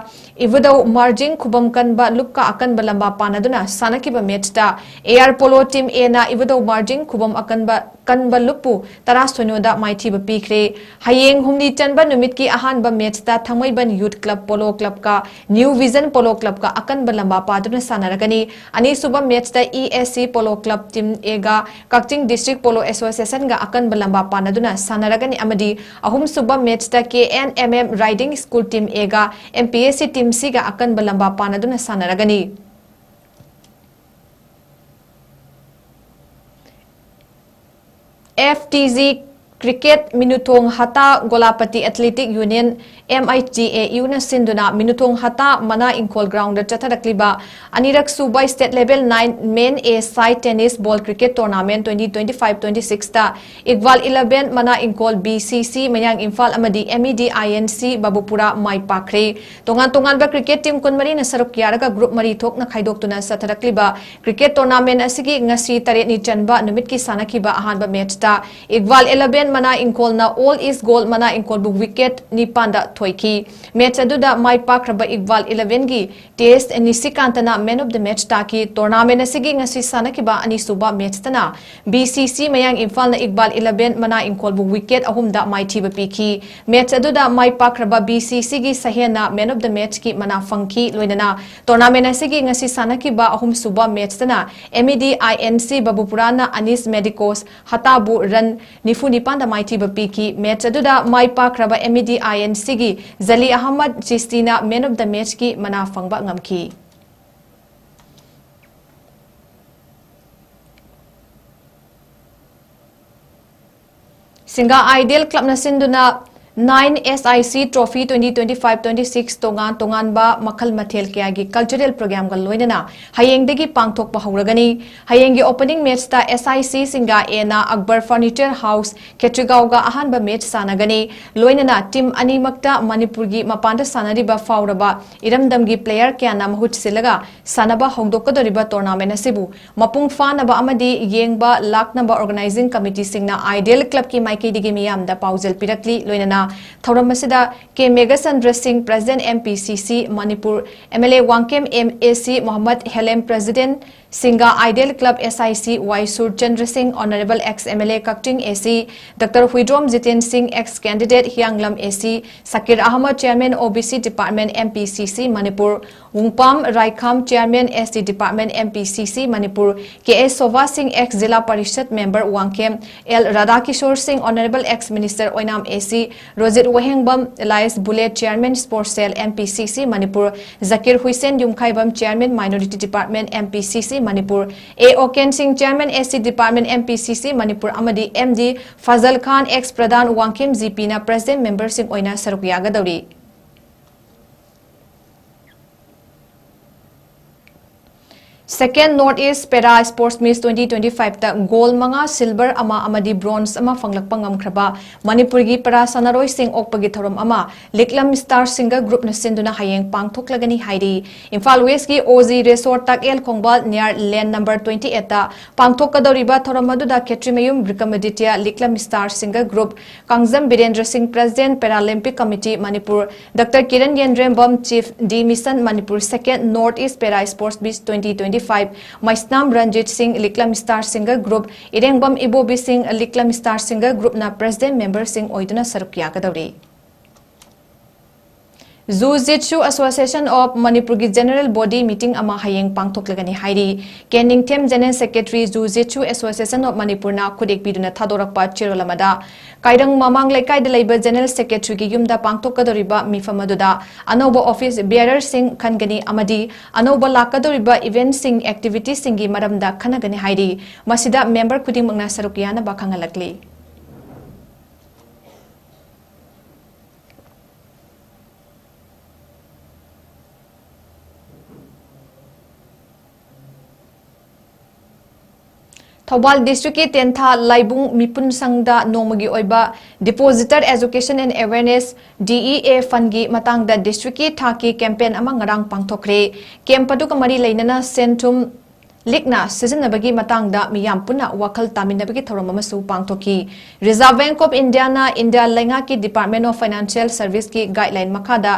ꯏꯕꯨꯙꯧ ꯃꯥꯔꯖꯤꯡ ꯈꯨꯕꯝ ꯀꯟꯕ ꯂꯨꯞꯀ ꯑꯀꯟꯕ ꯂꯝꯕꯥ ꯄꯥꯟꯅꯗꯨꯅ ꯁꯥꯟꯅꯈꯤꯕ ꯃꯦꯠꯁꯇ ꯑꯦ ꯑꯥꯔ ꯄꯣꯂꯣ ꯇꯤꯝ ꯑꯦꯅ ꯏꯕꯨꯙꯧ ꯃꯥꯔꯖꯤꯡ ꯈꯨꯕꯝ ꯑꯀꯟꯕ ꯀꯟꯕ ꯂꯨꯞꯄꯨ ꯇꯔꯥ ꯁꯣꯏꯅꯣꯗ ꯃꯥꯏꯊꯤꯕ ꯄꯤꯈ꯭ꯔꯦ꯫ ꯍꯌꯦꯡ ꯍꯨꯝꯅꯤ ꯆꯟꯕ ꯅꯨꯃꯤꯠꯀꯤ ꯑꯍꯥꯟꯕ ꯃꯦꯠꯁꯇ ꯊꯥꯡꯃꯩꯕꯟ ꯌꯨꯠ ꯀ꯭ꯂꯕ ꯄꯣꯂꯣ ꯀ꯭ꯂꯕꯀ ꯅ꯭ꯌꯨ ꯚꯤꯖꯟ ꯄꯣꯂꯣ ꯀ꯭ꯂꯕꯀ ꯑꯀꯟꯕ ꯂꯝꯕꯥ ꯄꯥꯗꯨꯅ ꯁꯥꯟꯅꯔꯒꯅꯤ꯫ ꯑꯅꯤꯁꯨꯕ ꯃꯦꯠꯁꯇ E S C polo club team ꯑꯦꯒ ꯀꯛꯆꯤꯡ ꯗꯤꯁꯇ꯭ꯔꯤꯛ ꯄꯣꯂꯣ ꯑꯦꯁꯣꯁꯤꯌꯦꯁꯟꯒ ꯑꯀꯟꯕ ꯂꯝꯕꯥ ꯄꯥꯟꯅꯗꯨꯅ ꯁꯥꯟꯅꯔꯒꯅꯤ ꯑꯃꯗꯤ ꯑꯍꯨꯝꯁꯨꯕ ꯃꯦꯠꯁꯇ K N M M riding school team ꯑꯦꯒ M P S C team ꯁꯤꯒ ꯑꯀꯟꯕ ꯂꯝꯕꯥ ꯄꯥꯟꯅꯗꯨꯅ ꯁꯥꯟꯅꯔꯒꯅꯤ꯫ F T G cricket Minuthong Hatta Golapati athletic union M I T A ꯌꯨꯅ ꯁꯤꯟꯗꯨꯅ ꯃꯤꯅꯨꯊꯣꯡ ꯍꯇꯥ ꯃꯅꯥ ꯏꯪꯈꯣꯜ ꯒ꯭ꯔꯥꯎꯟꯗ ꯆꯠꯊꯔꯛꯂꯤꯕ ꯑꯅꯤꯔꯛ ꯁꯨꯕ state level nine men a side tennis ball cricket tournament twenty twenty five twenty ꯁꯤꯛꯁꯇ Iqbal eleven Mana Ingkhol B C C ꯃꯌꯥꯡ ꯏꯝꯐꯥꯜ ꯑꯃꯗꯤ M E D I N C Babupura ꯃꯥꯏ ꯄꯥꯛꯈ꯭ꯔꯦ꯫ ꯇꯣꯉꯥꯟ ꯇꯣꯉꯥꯟꯕ ꯀ꯭ꯔꯤꯀꯦꯠ ꯇꯤꯝ ꯀꯨꯟꯃꯔꯤꯅ ꯁꯔꯨꯛ ꯌꯥꯔꯒ ꯒ꯭ꯔꯨꯞ ꯃꯔꯤ ꯊꯣꯛꯅ ꯈꯥꯏꯗꯣꯛꯇꯨꯅ ꯆꯠꯊꯔꯛꯂꯤꯕ ꯀ꯭ꯔꯤꯀꯦꯠ ꯇꯣꯔꯅꯥꯃꯦꯟ ꯑꯁꯤꯒꯤ ꯉꯁꯤ ꯇꯔꯦꯠꯅꯤ ꯆꯟꯕ ꯅꯨꯃꯤꯠꯀꯤ ꯁꯥꯟꯅꯈꯤꯕ ꯑꯍꯥꯟꯕ ꯃꯦꯠꯁꯇ ꯏꯛꯕꯥꯜ ꯏꯂꯚꯦꯟ ꯃꯅꯥ ꯏꯪꯈꯣꯜꯅ ꯑꯣꯜ ꯏꯁ ꯒꯣꯜ ꯃꯅꯥ ꯏꯪꯈꯣꯜꯕꯨ ꯋꯤꯀꯦꯠ ꯅꯤꯄꯥꯟꯗ ꯊꯣꯏꯈꯤ꯫ ꯃꯦꯠꯁ ꯑꯗꯨꯗ ꯃꯥꯏ ꯄꯥꯛꯈ꯭ꯔꯕ Iqbal ꯏꯂꯚꯦꯟꯒꯤ T S ꯅꯤꯁꯤꯀꯥꯟꯇꯅ main of the ꯃꯦꯠꯁ ꯇꯥꯈꯤ꯫ ꯇꯣꯔꯅꯥꯃꯦꯟ ꯑꯁꯤꯒꯤ ꯉꯁꯤ ꯁꯥꯟꯅꯈꯤꯕ ꯑꯅꯤꯁꯨꯕ ꯃꯦꯠꯁꯇꯅ ꯕꯤ ꯁꯤ ꯁꯤ ꯃꯌꯥꯡ ꯏꯝꯐꯥꯜꯅ ꯏꯛꯕꯥꯜ ꯏꯂꯚꯦꯟ ꯃꯅꯥ ꯏꯪꯈꯣꯜꯕꯨ ꯋꯤꯀꯦꯠ ꯑꯍꯨꯝꯗ ꯃꯥꯏꯊꯤꯕ ꯄꯤꯈꯤ꯫ ꯃꯦꯠꯁ ꯑꯗꯨꯗ ꯃꯥꯏ ꯄꯥꯛꯈ꯭ꯔꯕ ꯕꯤ ꯁꯤ ꯁꯤꯒꯤ ꯁꯍꯦꯟꯅ ꯃꯦꯟ ꯑꯣꯐ ꯗ ꯃꯦꯠꯁꯀꯤ ꯃꯅꯥ ꯐꯪꯈꯤ꯫ ꯂꯣꯏꯅꯅ ꯇꯣꯔꯅꯥꯃꯦꯟ ꯑꯁꯤꯒꯤ ꯉꯁꯤ ꯁꯥꯟꯅꯈꯤꯕ ꯑꯍꯨꯝꯁꯨꯕ ꯃꯦꯠꯁꯇꯅ M E D I N C ꯕꯕꯨꯄꯨꯔꯥꯅ ꯑꯅꯤꯁ ꯃꯦꯗꯤꯀꯣꯁ ꯍꯇꯥꯕꯨ ꯔꯟ ꯅꯤꯐꯨ ꯅꯤꯄꯥꯟꯗ ꯃꯥꯏꯊꯤꯕ ꯄꯤꯈꯤ꯫ ꯃꯦꯠꯁ ꯑꯗꯨꯗ ꯃꯥꯏ ꯄꯥꯛꯈ꯭ꯔꯕ M E D I N ꯁꯤꯒꯤ ꯖꯂꯤ ꯑꯍꯃꯗ ꯆꯤꯁꯇꯤꯅ ꯃꯦꯟ ꯑꯣꯐ ꯗ ꯃꯦꯠꯁꯀꯤ ꯃꯅꯥ ꯐꯪꯕ ꯉꯝꯈꯤ꯫ ꯁꯤꯡꯒꯥ ꯑꯥꯏꯗꯤꯌꯦꯜ ꯀ꯭ꯂꯕꯅ ꯁꯤꯟꯗꯨꯅ Nine S I C Trophy twenty twenty-five twenty-six ꯇꯣꯉꯥꯟ ꯇꯣꯉꯥꯟꯕ ꯃꯈꯜ ꯃꯊꯦꯜ ꯀꯌꯥꯒꯤ cultural programꯒ ꯂꯣꯏꯅꯅ ꯍꯌꯦꯡꯗꯒꯤ ꯄꯥꯡꯊꯣꯛꯄ ꯍꯧꯔꯒꯅꯤ꯫ ꯍꯌꯦꯡꯒꯤ opening matchꯇ S I C ꯁꯤꯡꯒꯥ Aꯅ Akbar Furniture House ꯈꯦꯇ꯭ꯔꯤꯒꯥꯎꯒ ꯑꯍꯥꯟꯕ match ꯁꯥꯟꯅꯒꯅꯤ꯫ ꯂꯣꯏꯅꯅ team ꯑꯅꯤꯃꯛꯇ ꯃꯅꯤꯄꯨꯔꯒꯤ ꯃꯄꯥꯟꯗ ꯁꯥꯟꯅꯔꯤꯕ ꯐꯥꯎꯔꯕ ꯏꯔꯝꯗꯝꯒꯤ player ꯀꯌꯥꯅ ꯃꯍꯨꯠ ꯁꯤꯜꯂꯒ ꯁꯥꯟꯅꯕ ꯍꯧꯗꯣꯛꯀꯗꯧꯔꯤꯕ tournament ꯑꯁꯤꯕꯨ ꯃꯄꯨꯡ ꯐꯥꯅꯕ ꯑꯃꯗꯤ ꯌꯦꯡꯕ ꯂꯥꯛꯅꯕ organizing committeeꯁꯤꯡꯅ Ideal Clubꯀꯤ ꯃꯥꯏꯀꯩꯗꯒꯤ ꯃꯤꯌꯥꯝꯗ ꯄꯥꯎꯖꯦꯜ ꯄꯤꯔꯛꯂꯤ꯫ ꯂꯣꯏꯅꯅ ꯊꯧꯔꯝ ꯑꯁꯤꯗ K ꯃꯦꯘꯆꯟꯗ꯭ꯔ ꯁꯤꯡ, President M P C C Manipur, M L A Wangkhem, M A C Mohammad ꯍꯦꯂꯦꯝ, President ꯁꯤꯡꯒꯥ Ideal Club S I C ꯋꯥꯏ ꯁꯨꯔꯆꯟꯗ꯭ꯔ ꯁꯤꯡ, Honourable ex M L A Kakching A C Doctor Huidrom Jiten ꯁꯤꯡ, ex candidate ꯍꯤꯌꯥꯡꯂꯝ A C ꯁꯀꯤꯔ Ahmad, Chairman O B C Department M P C C Manipur, ꯋꯨꯡꯄꯥꯝ ꯔꯥꯏꯈꯥꯝ, Chairman S T Department M P C C Manipur, K S Sobha ꯁꯤꯡ, ex ꯖꯤꯂꯥ ꯄꯔꯤꯁꯗ member ꯋꯥꯡꯈꯦꯝ, L ꯔꯥꯙꯥꯀꯤꯁꯣꯔ ꯁꯤꯡ, Honourable ex Minister Oinam A C, Rojit Wahengbam, Elias Bullet, Chairman Sports Cell M P C C Manipur, Zakir Hussain Yumkhaibam, Chairman Minority Department M P C C Manipur, A ꯑꯣꯀꯦꯟ ꯁꯤꯡ, Chairman S C Department M P C C Manipur ꯑꯃꯗꯤ M D ꯐꯖꯜ ꯈꯥꯟ, ex ꯄ꯭ꯔꯙꯥꯟ ꯋꯥꯡꯈꯦꯝ G Pꯅ President memberꯁꯤꯡ ꯑꯣꯏꯅ ꯁꯔꯨꯛ ꯌꯥꯒꯗꯧꯔꯤ꯫ Second North East Para Sports Meet twenty twenty-fiveꯇ gold ꯃꯉꯥ, silver ꯑꯃ ꯑꯃꯗꯤ bronze ꯑꯃ ꯐꯪꯂꯛꯄ ꯉꯝꯈ꯭ꯔꯕ ꯃꯅꯤꯄꯨꯔꯒꯤ para ꯁꯥꯟꯅꯔꯣꯏꯁꯤꯡ ꯑꯣꯛꯄꯒꯤ ꯊꯧꯔꯝ ꯑꯃ ꯂꯤꯛꯂꯝ Star Singer Groupꯅ ꯁꯤꯟꯗꯨꯅ ꯍꯌꯦꯡ ꯄꯥꯡꯊꯣꯛꯂꯒꯅꯤ ꯍꯥꯏꯔꯤ꯫ ꯏꯝꯐꯥꯜ Westꯀꯤ O G Resort ꯇꯥꯛꯌꯦꯜ ꯈꯣꯡꯕ near lane number twenty-eightꯇ ꯄꯥꯡꯊꯣꯛꯀꯗꯧꯔꯤꯕ ꯊꯧꯔꯝ ꯑꯗꯨꯗ ꯈꯦꯇ꯭ꯔꯤꯃꯌꯨꯝ ꯕꯤꯀ꯭ꯔꯃꯥꯗꯤꯇ꯭ꯌ, ꯂꯤꯛꯂꯝ Star Singer Group, Kangjam Birendra ꯁꯤꯡ, President Paralympic Committee Manipur, Doctor Kiran ꯌꯦꯟꯗ꯭ꯔꯦꯝꯕꯝ, Chief, D Mission Manipur, Second North East Para Sports Meet twenty twenty-five, ꯃꯩꯁꯅꯥꯝ ꯔꯟꯖꯤꯠ ꯁꯤꯡ, ꯂꯤꯛꯂꯝ Star Singer Group, ꯏꯔꯦꯡꯕꯝ ꯏꯕꯣꯕꯤ ꯁꯤꯡ, ꯂꯤꯛꯂꯝ Star Singer Groupꯅ President memberꯁꯤꯡ ꯑꯣꯏꯗꯨꯅ ꯁꯔꯨꯛ ꯌꯥꯒꯗꯧꯔꯤ꯫ Jiu Jitsu Association of ꯃꯅꯤꯄꯨꯔꯒꯤ general body meeting ꯑꯃ ꯍꯌꯦꯡ ꯄꯥꯡꯊꯣꯛꯂꯒꯅꯤ ꯍꯥꯏꯔꯤ꯫ ꯀꯦ ꯅꯤꯡꯊꯦꯝ, General Secretary, Jiu Jitsu Association of ꯃꯅꯤꯄꯨꯔꯅ ꯈꯨꯠꯌꯦꯛ ꯄꯤꯗꯨꯅ ꯊꯥꯗꯣꯔꯛꯄ ꯆꯦꯔꯣꯜ ꯑꯃꯗ, ꯀꯥꯏꯔꯪ ꯃꯃꯥꯡ ꯂꯩꯀꯥꯏꯗ ꯂꯩꯕ General Secretaryꯒꯤ ꯌꯨꯝꯗ ꯄꯥꯡꯊꯣꯛꯀꯗꯧꯔꯤꯕ ꯃꯤꯐꯝ ꯑꯗꯨꯗ ꯑꯅꯧꯕ office bearerꯁꯤꯡ ꯈꯟꯒꯅꯤ ꯑꯃꯗꯤ ꯑꯅꯧꯕ ꯂꯥꯛꯀꯗꯧꯔꯤꯕ eventꯁꯤꯡ, activitiesꯁꯤꯡꯒꯤ ꯃꯔꯝꯗ ꯈꯟꯅꯒꯅꯤ ꯍꯥꯏꯔꯤ꯫ ꯃꯁꯤꯗ member ꯈꯨꯗꯤꯡꯃꯛꯅ ꯁꯔꯨꯛ ꯌꯥꯅꯕ ꯈꯪꯍꯜꯂꯛꯂꯤ꯫ ꯊꯧꯕꯥꯜ district ꯀꯤ ꯇꯦꯟꯊꯥ ꯂꯥꯏꯕꯨꯡ ꯃꯤꯄꯨꯟ ꯁꯪꯗ ꯅꯣꯡꯃꯒꯤ ꯑꯣꯏꯕ Depositor Education and Awareness, D E A fund ꯀꯤ ꯃꯇꯥꯡꯗ district ꯀꯤ ꯊꯥꯛꯀꯤ campaign ꯑꯃ ꯉꯔꯥꯡ ꯄꯥꯡꯊꯣꯛꯈ꯭ꯔꯦ꯫ Camp ꯑꯗꯨꯒ ꯃꯔꯤ ꯂꯩꯅꯅ ꯁꯦꯟ ꯊꯨꯝ ꯂꯤꯛꯅ ꯁꯤꯖꯤꯟꯅꯕꯒꯤ ꯃꯇꯥꯡꯗ ꯃꯤꯌꯥꯝ ꯄꯨꯟꯅ ꯋꯥꯈꯜ ꯇꯥꯃꯤꯟꯅꯕꯒꯤ ꯊꯧꯔꯝ ꯑꯃꯁꯨ ꯄꯥꯡꯊꯣꯛꯈꯤ꯫ Reserve Bank of India ꯅ India ꯂꯩꯉꯥꯛꯀꯤ Department of Financial Service ꯀꯤ guideline ꯃꯈꯥꯗ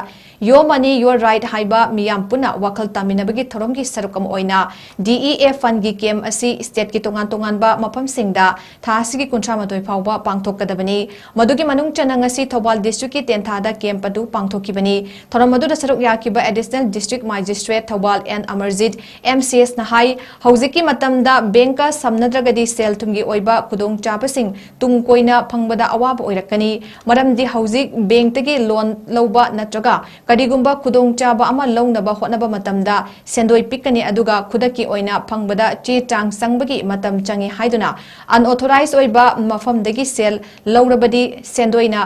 Your Money, Your Right ꯍꯥꯏꯕ ꯃꯤꯌꯥꯝ ꯄꯨꯟꯅ ꯋꯥꯈꯜ ꯇꯥꯃꯤꯟꯅꯕꯒꯤ ꯊꯧꯔꯝꯒꯤ ꯁꯔꯨꯛ ꯑꯃ ꯑꯣꯏꯅ D E A fund ꯀꯤ camp ꯑꯁꯤ state ꯀꯤ ꯇꯣꯉꯥꯟ ꯇꯣꯉꯥꯟꯕ ꯃꯐꯝꯁꯤꯡꯗ ꯊꯥ ꯑꯁꯤꯒꯤ ꯀꯨꯟꯊ꯭ꯔꯥ ꯃꯥꯊꯣꯏ ꯐꯥꯎꯕ ꯄꯥꯡꯊꯣꯛꯀꯗꯕꯅꯤ꯫ ꯃꯗꯨꯒꯤ ꯃꯅꯨꯡ ꯆꯟꯅ ꯉꯁꯤ ꯊꯧꯕꯥꯜ district ꯀꯤ ꯇꯦꯟꯊꯥꯗ camp ꯑꯗꯨ ꯄꯥꯡꯊꯣꯛꯈꯤꯕꯅꯤ꯫ ꯊꯧꯔꯝ ꯑꯗꯨꯗ ꯁꯔꯨꯛ ꯌꯥꯈꯤꯕ Additional District Magistrate Thoubal N Amarjeet, M C S ꯅ ꯍꯥꯏ, ꯍꯧꯖꯤꯛꯀꯤ ꯃꯇꯝꯗ bank ꯀ ꯁꯝꯅꯗ꯭ꯔꯒꯗꯤ ꯁꯦꯜ ꯊꯨꯝꯒꯤ ꯑꯣꯏꯕ ꯈꯨꯗꯣꯡꯆꯥꯕꯁꯤꯡ ꯇꯨꯡ ꯀꯣꯏꯅ ꯐꯪꯕꯗ ꯑꯋꯥꯕ ꯑꯣꯏꯔꯛꯀꯅꯤ꯫ ꯃꯔꯝꯗꯤ ꯍꯧꯖꯤꯛ bank ꯇꯒꯤ loan ꯂꯧꯕ ꯅꯠꯇ꯭ꯔꯒ ꯀꯔꯤꯒꯨꯝꯕ ꯈꯨꯗꯣꯡꯆꯥꯕ ꯑꯃ ꯂꯧꯅꯕ ꯍꯣꯠꯅꯕ ꯃꯇꯝꯗ ꯁꯦꯟꯗꯣꯏ ꯄꯤꯛꯀꯅꯤ, ꯑꯗꯨꯒ ꯈꯨꯗꯛꯀꯤ ꯑꯣꯏꯅ ꯐꯪꯕꯗ ꯆꯦ ꯆꯥꯡ ꯆꯪꯕꯒꯤ ꯃꯇꯝ ꯆꯪꯏ ꯍꯥꯏꯗꯨꯅ unauthorized ꯑꯣꯏꯕ ꯃꯐꯝꯗꯒꯤ ꯁꯦꯜ ꯂꯧꯔꯕꯗꯤ ꯁꯦꯟꯗꯣꯏꯅ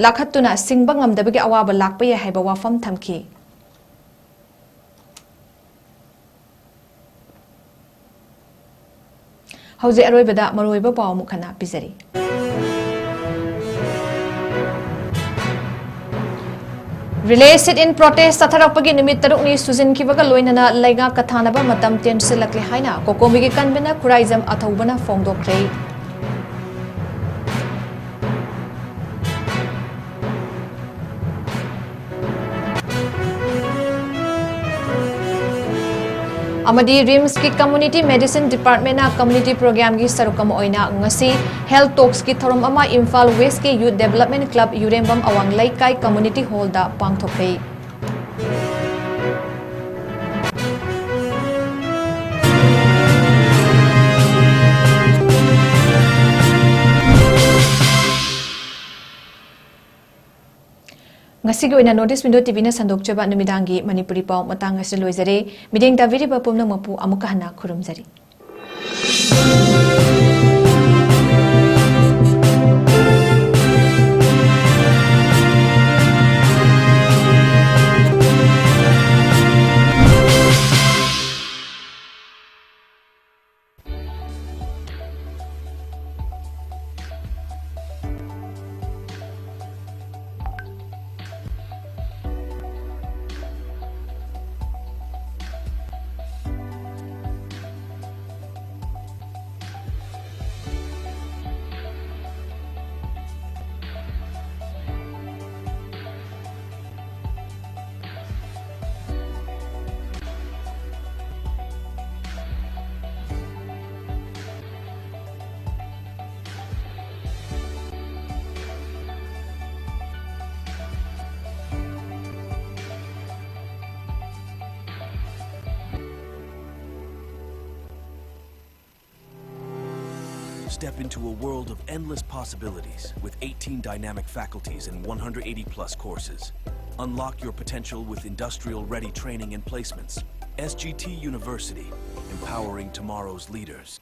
ꯂꯥꯈꯠꯇꯨꯅ ꯁꯤꯡꯕ ꯉꯝꯗꯕꯒꯤ ꯑꯋꯥꯕ ꯂꯥꯛꯄ ꯌꯥꯏ ꯍꯥꯏꯕ ꯋꯥꯐꯝ ꯊꯝꯈꯤ꯫ ꯍꯧꯖꯤꯛ ꯑꯔꯣꯏꯕꯗ ꯃꯔꯨꯑꯣꯏꯕ ꯄꯥꯎ ꯑꯃꯨꯛ ꯍꯟꯅ ꯄꯤꯖꯔꯤ꯫ Relay sit-in protest ꯆꯠꯊꯔꯛꯄꯒꯤ ꯅꯨꯃꯤꯠ ꯇꯔꯨꯛꯅꯤ ꯁꯨꯖꯤꯟꯈꯤꯕꯒ ꯂꯣꯏꯅꯅ ꯂꯩꯉꯥꯛ ꯀꯠꯊꯥꯅꯕ ꯃꯇꯝ ꯇꯦꯟꯁꯤꯜꯂꯛꯂꯦ ꯍꯥꯏꯅ ꯀꯣꯀꯣꯃꯤꯒꯤ convener ꯈꯨꯔꯥꯏꯖꯝ ꯑꯊꯧꯕꯅ ꯐꯣꯡꯗꯣꯛꯈ꯭ꯔꯦ꯫ ꯑꯃꯗꯤ ꯔꯤꯝꯁꯀꯤ Community Medicine Department ꯅ community program ꯒꯤ ꯁꯔꯨꯛ ꯑꯃ ꯑꯣꯏꯅ ꯉꯁꯤ Health Talks ꯀꯤ ꯊꯧꯔꯝ ꯑꯃ ꯏꯝꯐꯥꯜ West ꯀꯤ Youth Development Club ꯌꯨꯔꯦꯝꯕꯝ ꯑꯋꯥꯡ ꯂꯩꯀꯥꯏ Community Hall ꯗ ꯄꯥꯡꯊꯣꯛꯈ꯭ꯔꯦ꯫ ꯉꯁꯤꯒꯤ ꯑꯣꯏꯅ North East Window T V ꯅ ꯁꯟꯗꯣꯛꯆꯕ ꯅꯨꯃꯤꯗꯥꯡꯒꯤ ꯃꯅꯤꯄꯨꯔꯤ ꯄꯥꯎ ꯃꯇꯥꯡ ꯑꯁꯤꯗ ꯂꯣꯏꯖꯔꯦ꯫ ꯃꯤꯠꯌꯦꯡ ꯇꯥꯕꯤꯔꯤꯕ ꯄꯨꯝꯅꯃꯛꯄꯨ ꯑꯃꯨꯛꯀ ꯍꯟꯅ ꯈꯨꯔꯨꯝꯖꯔꯤ꯫ Step into a world of endless possibilities with eighteen dynamic faculties and one hundred eighty plus courses. Unlock your potential with industrial ready training and placements. S G T University, empowering tomorrow's leaders.